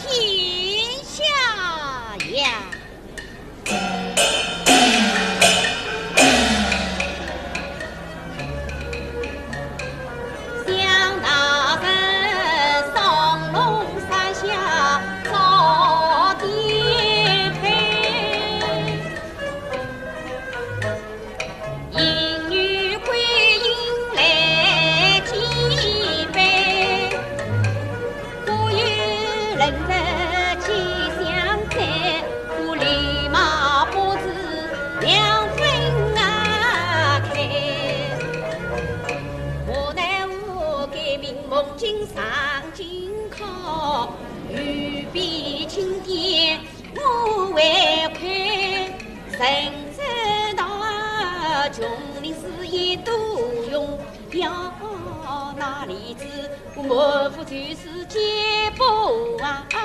天下扬。 想那日双龙山下照天配，应有桂英来祭拜。 故有人日吉祥在，故里马花枝两分啊开。我乃无改名梦境上京考，欲比青天我为魁。谁知道穷人是一肚穷，要哪里知 我满腹就是解不啊开。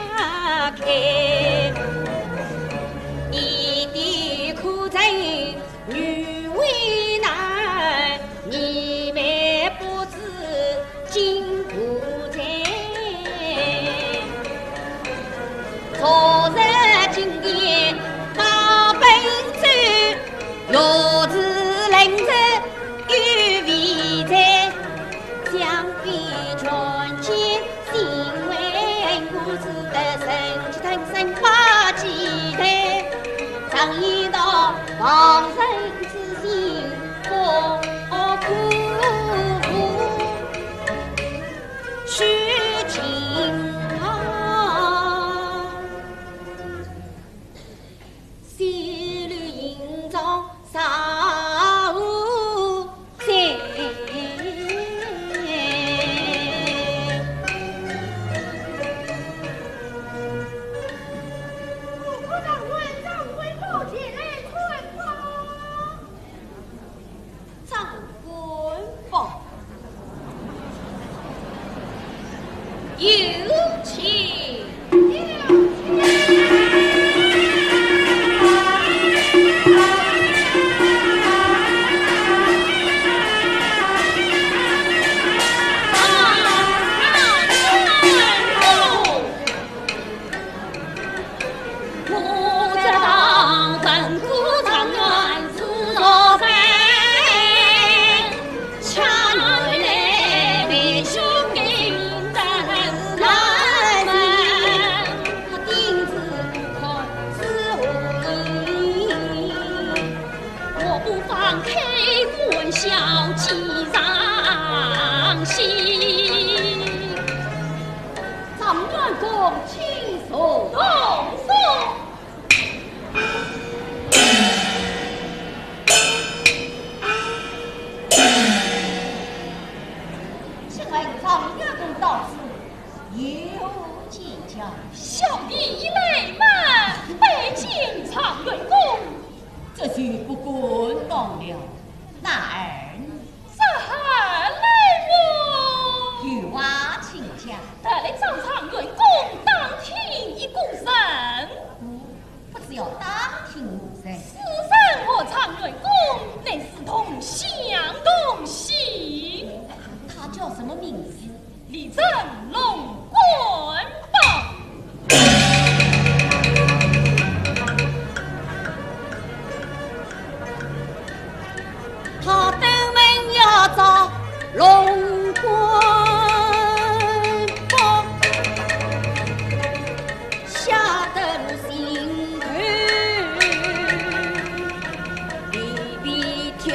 碧绿银装少谁？我可让阮掌柜宝前来看吧。 掌柜宝，有请。状元公请坐。 请问状元公到此有何见教？小弟一来嘛，拜见状元公。这就不敢当了。那二呢？ 这还来么？有话请讲。特来找状元公打听一个人。嗯，不知要打听何人？此人和状元公乃是同乡同姓。他叫什么名字？ 李成龙官保。他登门要找龙官保，吓得心头 跳。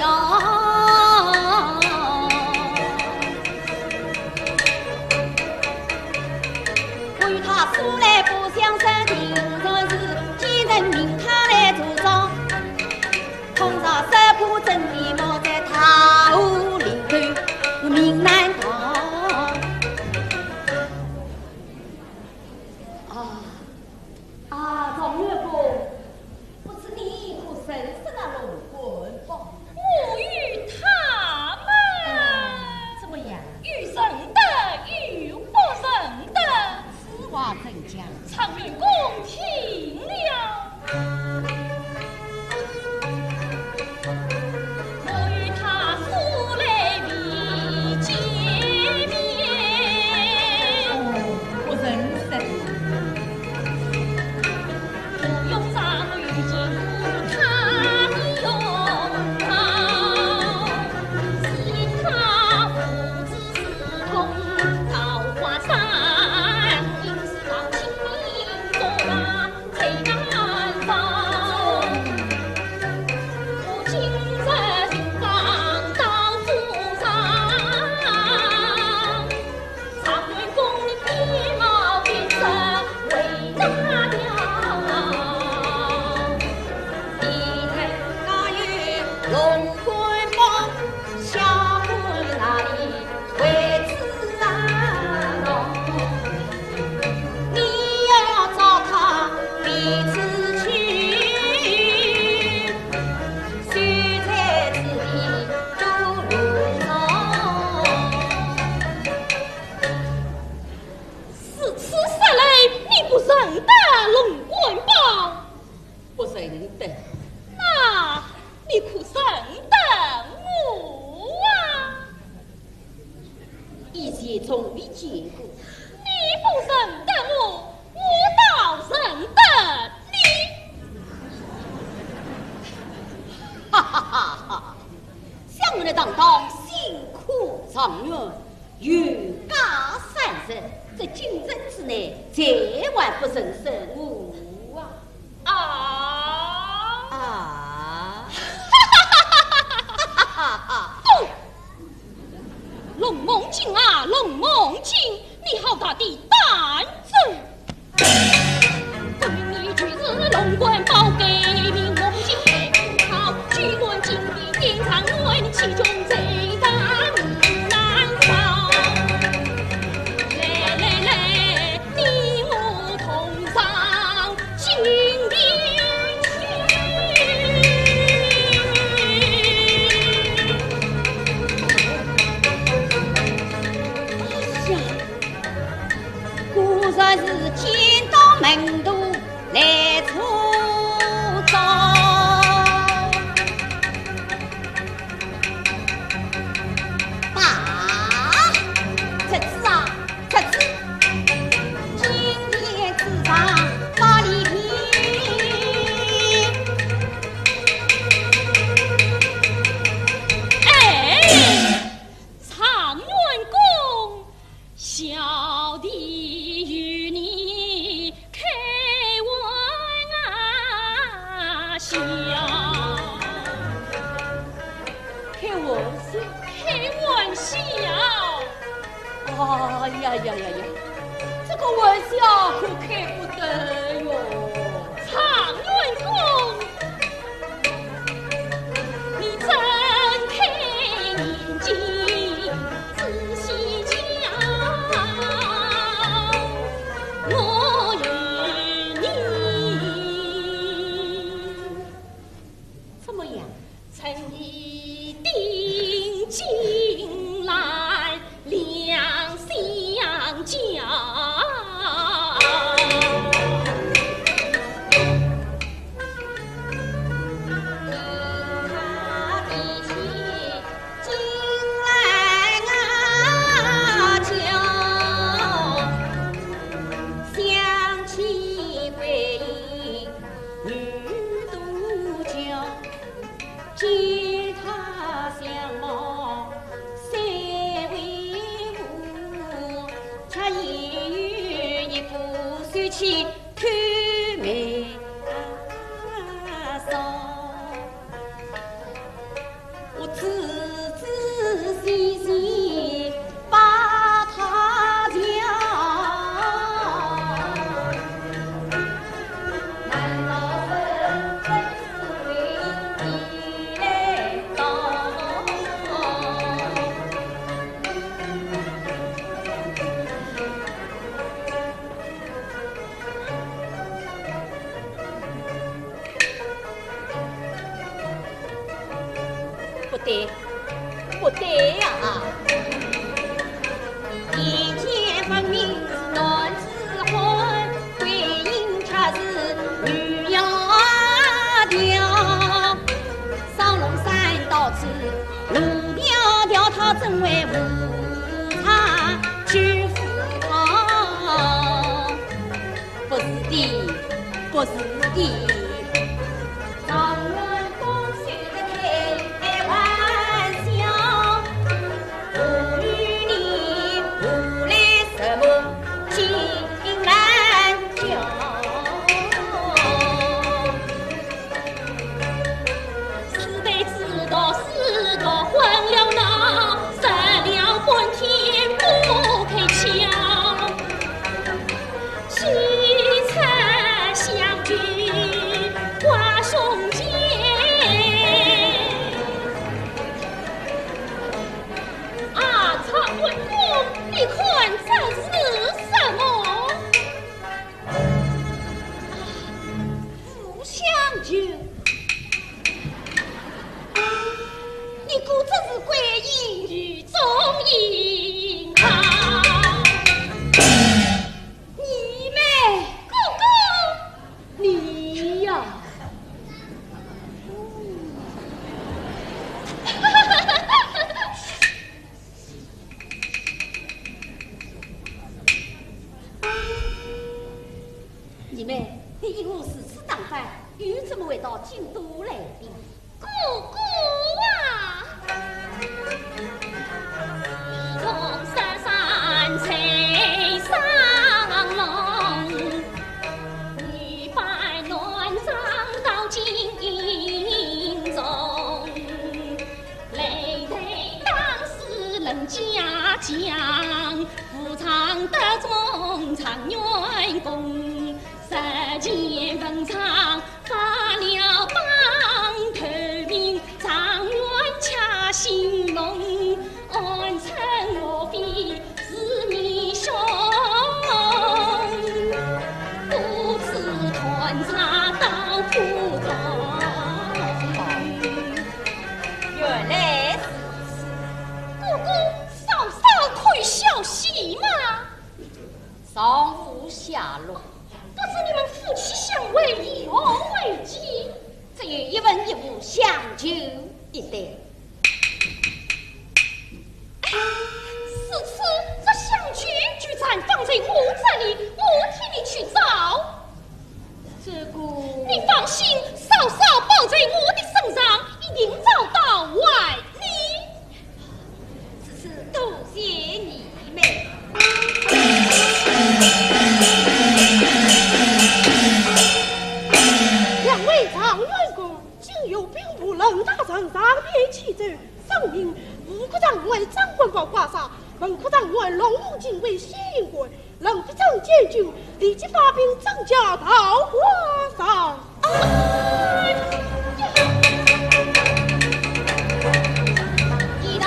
我与他素来不相识，定然是奸人命他来助长，恐怕识破真面目，在他屋里头我命难逃。啊， 啊，状元公，不知你可认识那龙官保？我与他嘛，嗯，怎么样？有认得，有不认得。此话怎讲？状元公听了。 我与他素来未见面。哦，不认识。我用啥我遇见过他的容貌？是他父子私通桃花山，因此到清明做啊 为此啊，你要找他彼此去，谁在此地都路上。如此说来，你不认得龙官保？ 不认得。那你可认得我啊？以前从未见过。你不认得我，我倒认得你。哈哈哈哈！想我那堂堂新科状元， 有家三十，这京城之内，谁还不认识我啊？啊！啊！哈哈哈哈哈哈！龙梦金啊，龙梦金，你好大的胆子！分明你就是龙官保，改名笑。开玩笑，开玩笑。哎呀呀呀呀，这个玩笑可开不得哟。状元公，你睁开眼睛仔细瞧，我与你 怎么样？臣已定睛来两相较。不对，不对呀！眼前分明是男子汉，背影却是女丫头。 上龙山到此路迢迢，她怎会无茶去赴汤？不是的，不是的。状元公是在开玩笑，我与你何来什么金兰娇？ 是非之道，是道昏了脑，说了半天不开窍。喜出相求挂胸前。啊，状元公，你看这是什么？ 吴香君，你果真是桂英与众英雄。你妹，哥哥，你呀。 你妹，你一副如此打扮，又怎么会到京都来的？哥哥啊！ 原来如此。哥哥，嫂嫂可以消喜吗？上无下落。不知你们夫妻相会，以何为期？只有一文一武相求一得。 如此，这香君就暂放在我这里，我替你去找。这个，你放心，嫂嫂包在我的身上，一定找到还你。如此多谢你们。两位状元公。有兵部任大臣上殿启奏，声明吴国城外张官保挂帅，文国城外龙门禁卫先行官，任不准监军，立即发兵镇剿桃花山。哎呀！一道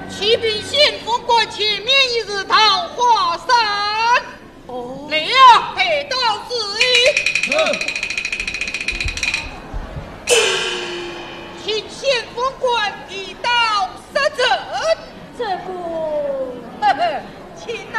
启禀先锋官，前面已是桃花山。哦。来呀，抬刀施礼。是。请先锋官提刀施阵。这个，呵呵，请拿。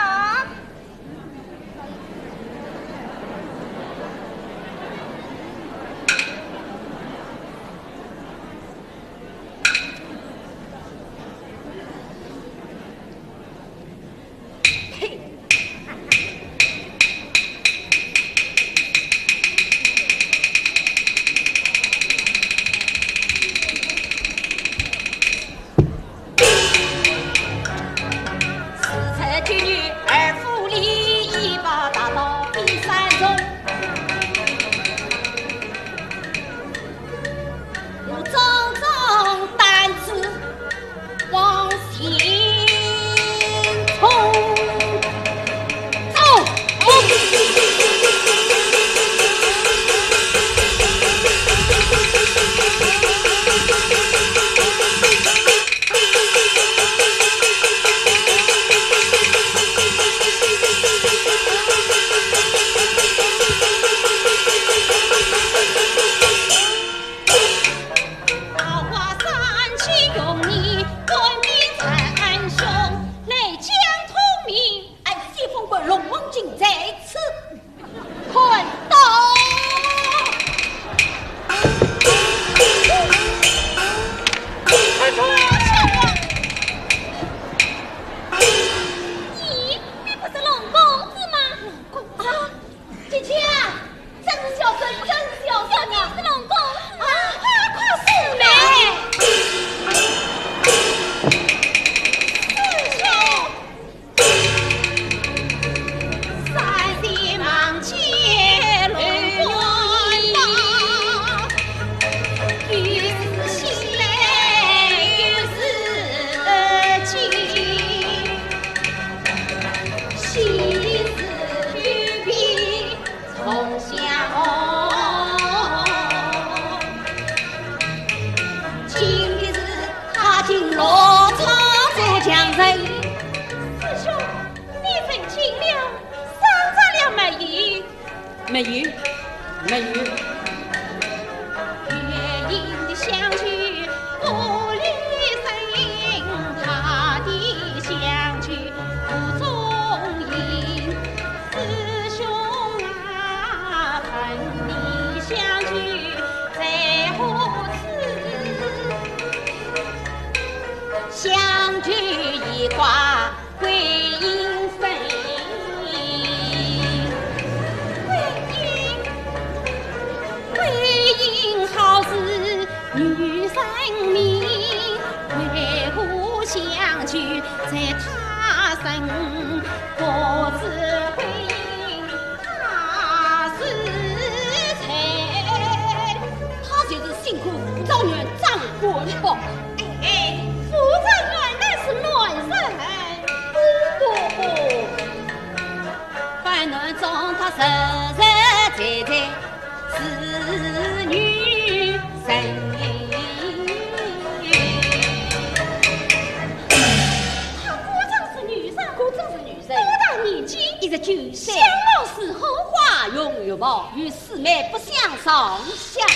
没有，没有。月影的香君不离身，她的香君不踪影。师兄啊，问你香君在何处？香君已挂 桂英飞。桂英，桂英好似女神明，为何香君在她身？不知桂英她是谁？她就是新科副状元张官宝。哎，副状元乃是男人。 不不不，扮男装她实实在在是女人。她果真是女人，果真是女人。多大年纪？一十九岁。相貌如何？花容月貌，与四妹不相上下。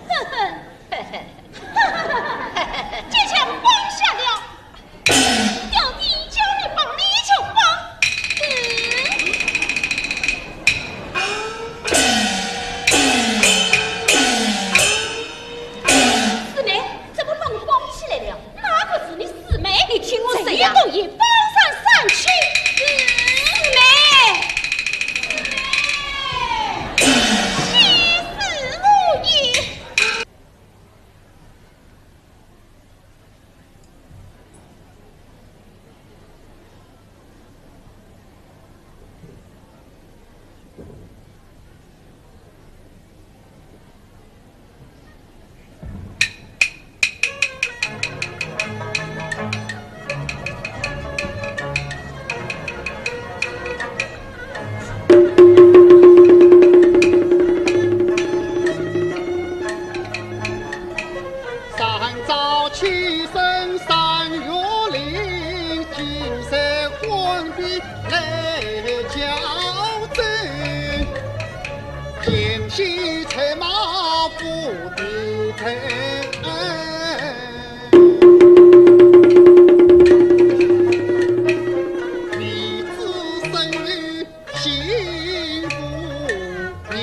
哼哼。 这枪放下了，表弟叫你绑你就绑。嗯。四妹，怎么把你绑起来了？那可是你四妹，你听我说呀。谁都也绑上上去。嗯。四妹，四妹，息事无益。 三朝起身三月令，金山官兵来校正，金线彩马不必等。你子孙 心不宁。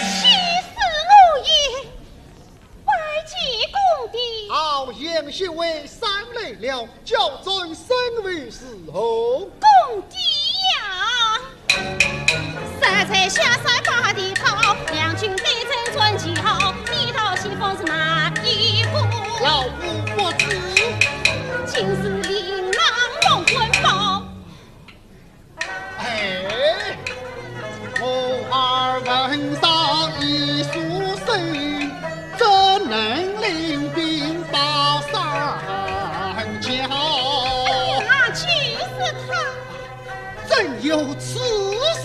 息事无益。 拜见公爹。好，贤婿上来了，叫尊声威是何？公爹呀！三在下山拔地草，两军对阵传旗号，你道西风是哪一个？老夫不知。竟是令郎王官宝。 哎，我儿文少已书生，怎能领兵保三江？哎呀，就是他。真有此事？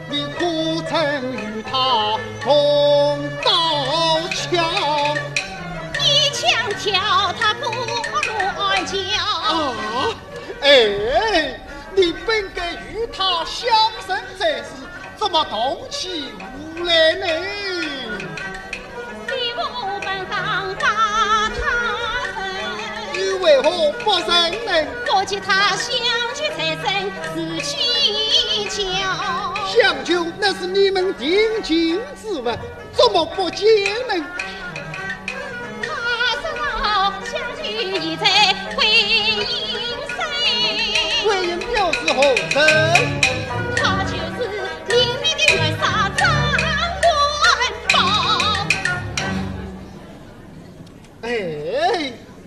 你可曾与他同刀枪？一枪挑他不乱叫。啊？ 哎，你本该与他相认才是，怎么动起武来呢？你为何不认呢？我见他香君在身，是气叫。香君乃是你们定情之物， 怎么不见呢？他说道，香君已在桂英身。桂英表示何人？他就是林里的元帅张官宝。哎，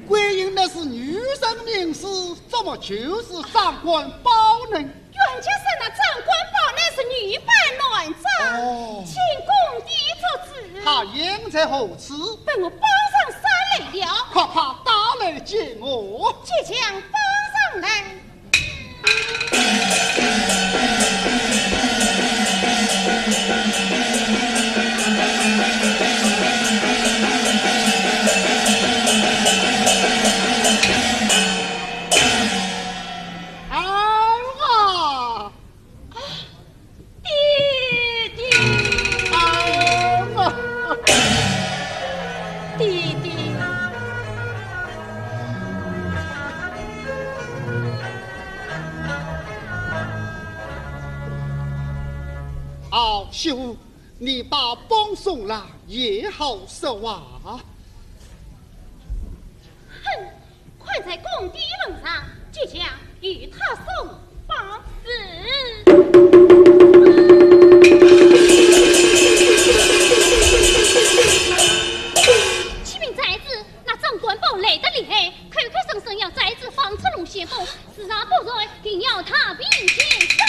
桂英乃是女人名字，怎么就是张官宝呢？ 冤家说那张官宝乃是女扮男装，哦。请公爹做主。他应在何处？被我绑上山来了。快快打来见我。即将绑上来。儿啊！ 爹爹。啊，爹爹。好，媳妇，你把绑松了也好说话。哼， 看在公爹份上，即将与他松绑。是。启禀太子，那张官保来得厉害，口口声声要太子放出龙显凤，时常不然，定要太平天下。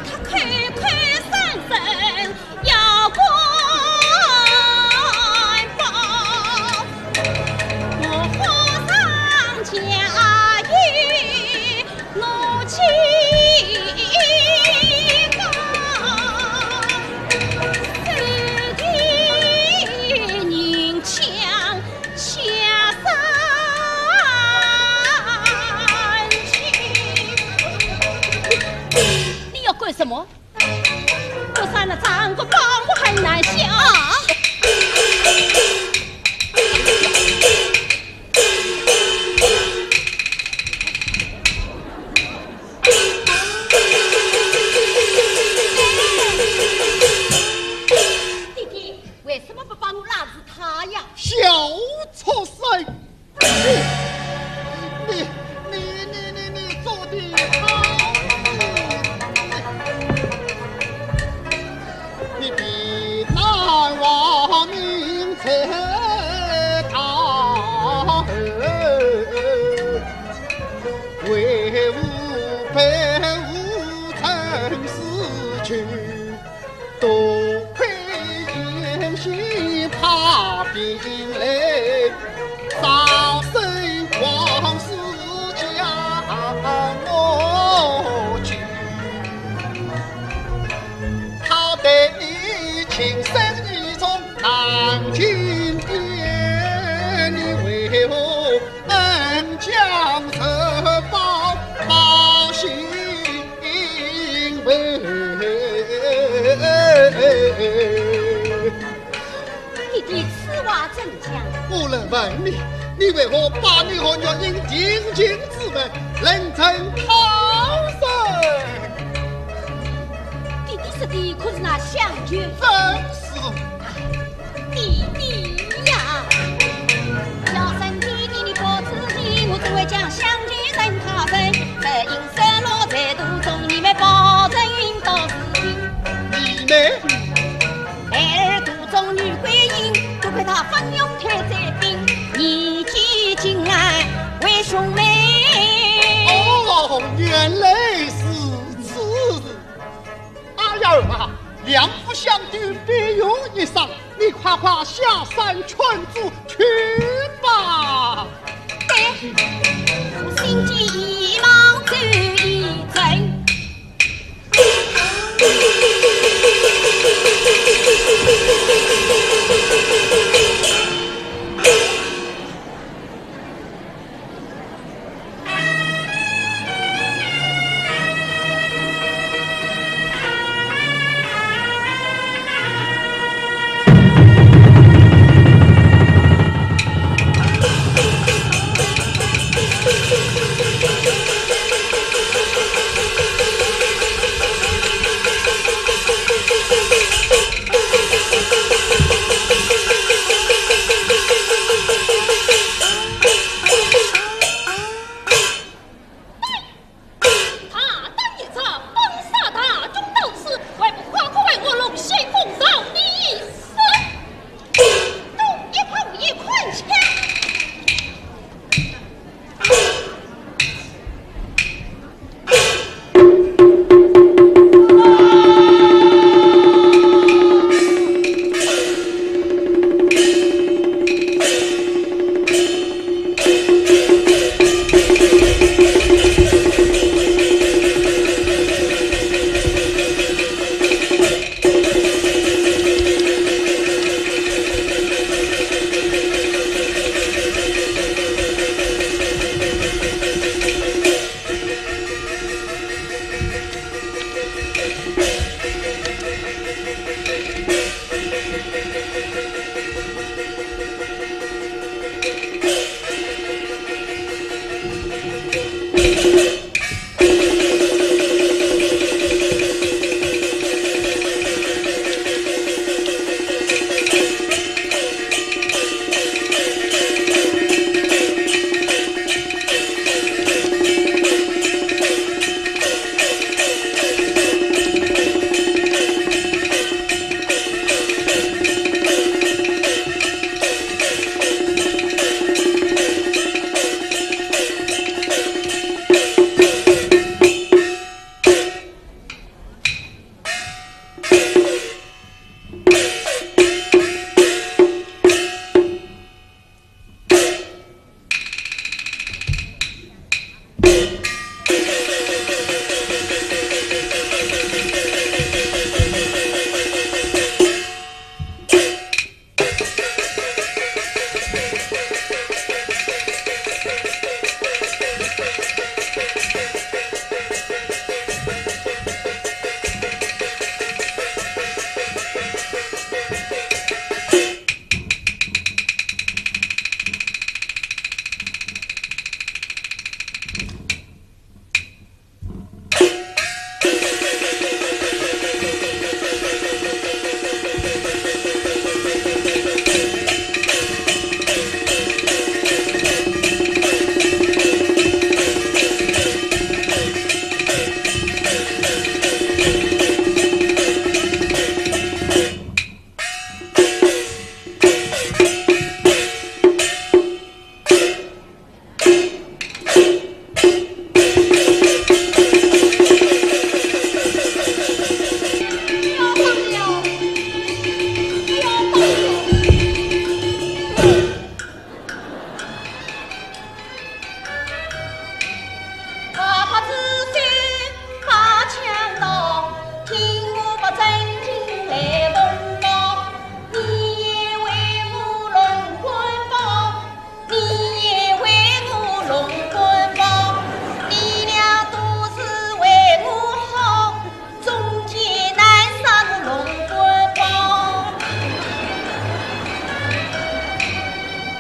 他口口声声要官保，我皇上家有我妻家，手提银枪 下山去。你要干什么？我杀了张国宝，我很难消。啊！弟弟，为什么不把我拉住他呀？小畜生！ 你，你，你，你，你做得好！你比南王命才高，为父被父曾死去。 多亏贤婿派兵来，杀身亡，世家我救。他待你情深意重，难尽点，你为何恩将仇报，报心 弟弟，此话怎讲？我来问你，你为何把你和玉英定情之盟，另成他人？弟弟说的可是那香君？正是。 弟弟呀，小生弟弟你不知情，我怎会将香君认他人？只因失落在途中，你们不曾运到如今。你们？孩儿途中遇鬼影，多亏他分用太岁兵，你几近来为兄妹。哦，原来是此事。 哎呀儿啊，两不相欠，必有一伤，你快快下山劝阻去吧。对，我心急意忙走一程。大胆一招，本少大军到此，还不快快为我龙先锋饶你一死？东一炮，一款枪。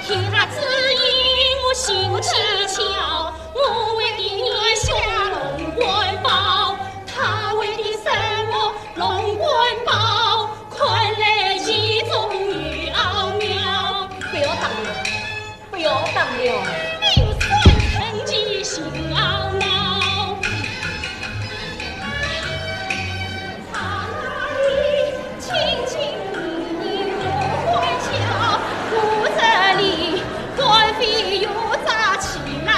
天下之意，我心知晓，我为的月下龙官宝，他为的什么龙官宝？看来其中有奥妙。不要打了，不要打了。你有三分其心懊恼。 清清明明我欢笑，我这里官非有诈欺瞒。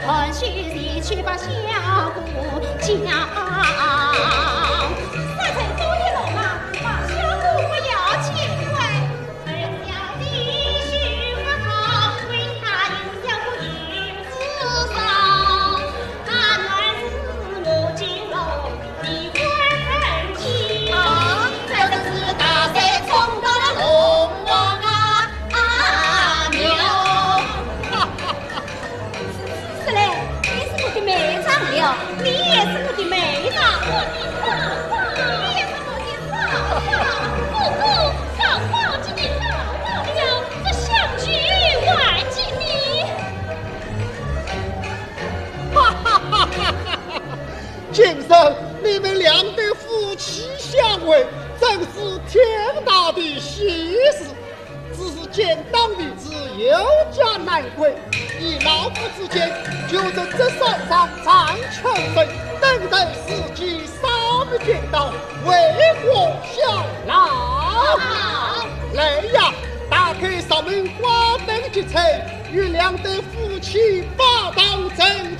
还须前去把小姑叫。三岁多一老嘛，把小姑不要见怪。 是嘞，你是我的妹丈了。你也是我的妹丈。我的嫂嫂，你也是我的嫂嫂。哥哥，嫂嫂，今天嫂嫂了，这香具还给你。哈哈哈哈哈！今日你们两对夫妻相会，真是天大的喜事。 只是见到你是有家难归，一老夫之间，就在这山上暂求生，等待时机三面见到，为国效劳。来呀，打开山门挂灯结彩，与两对夫妻拜堂成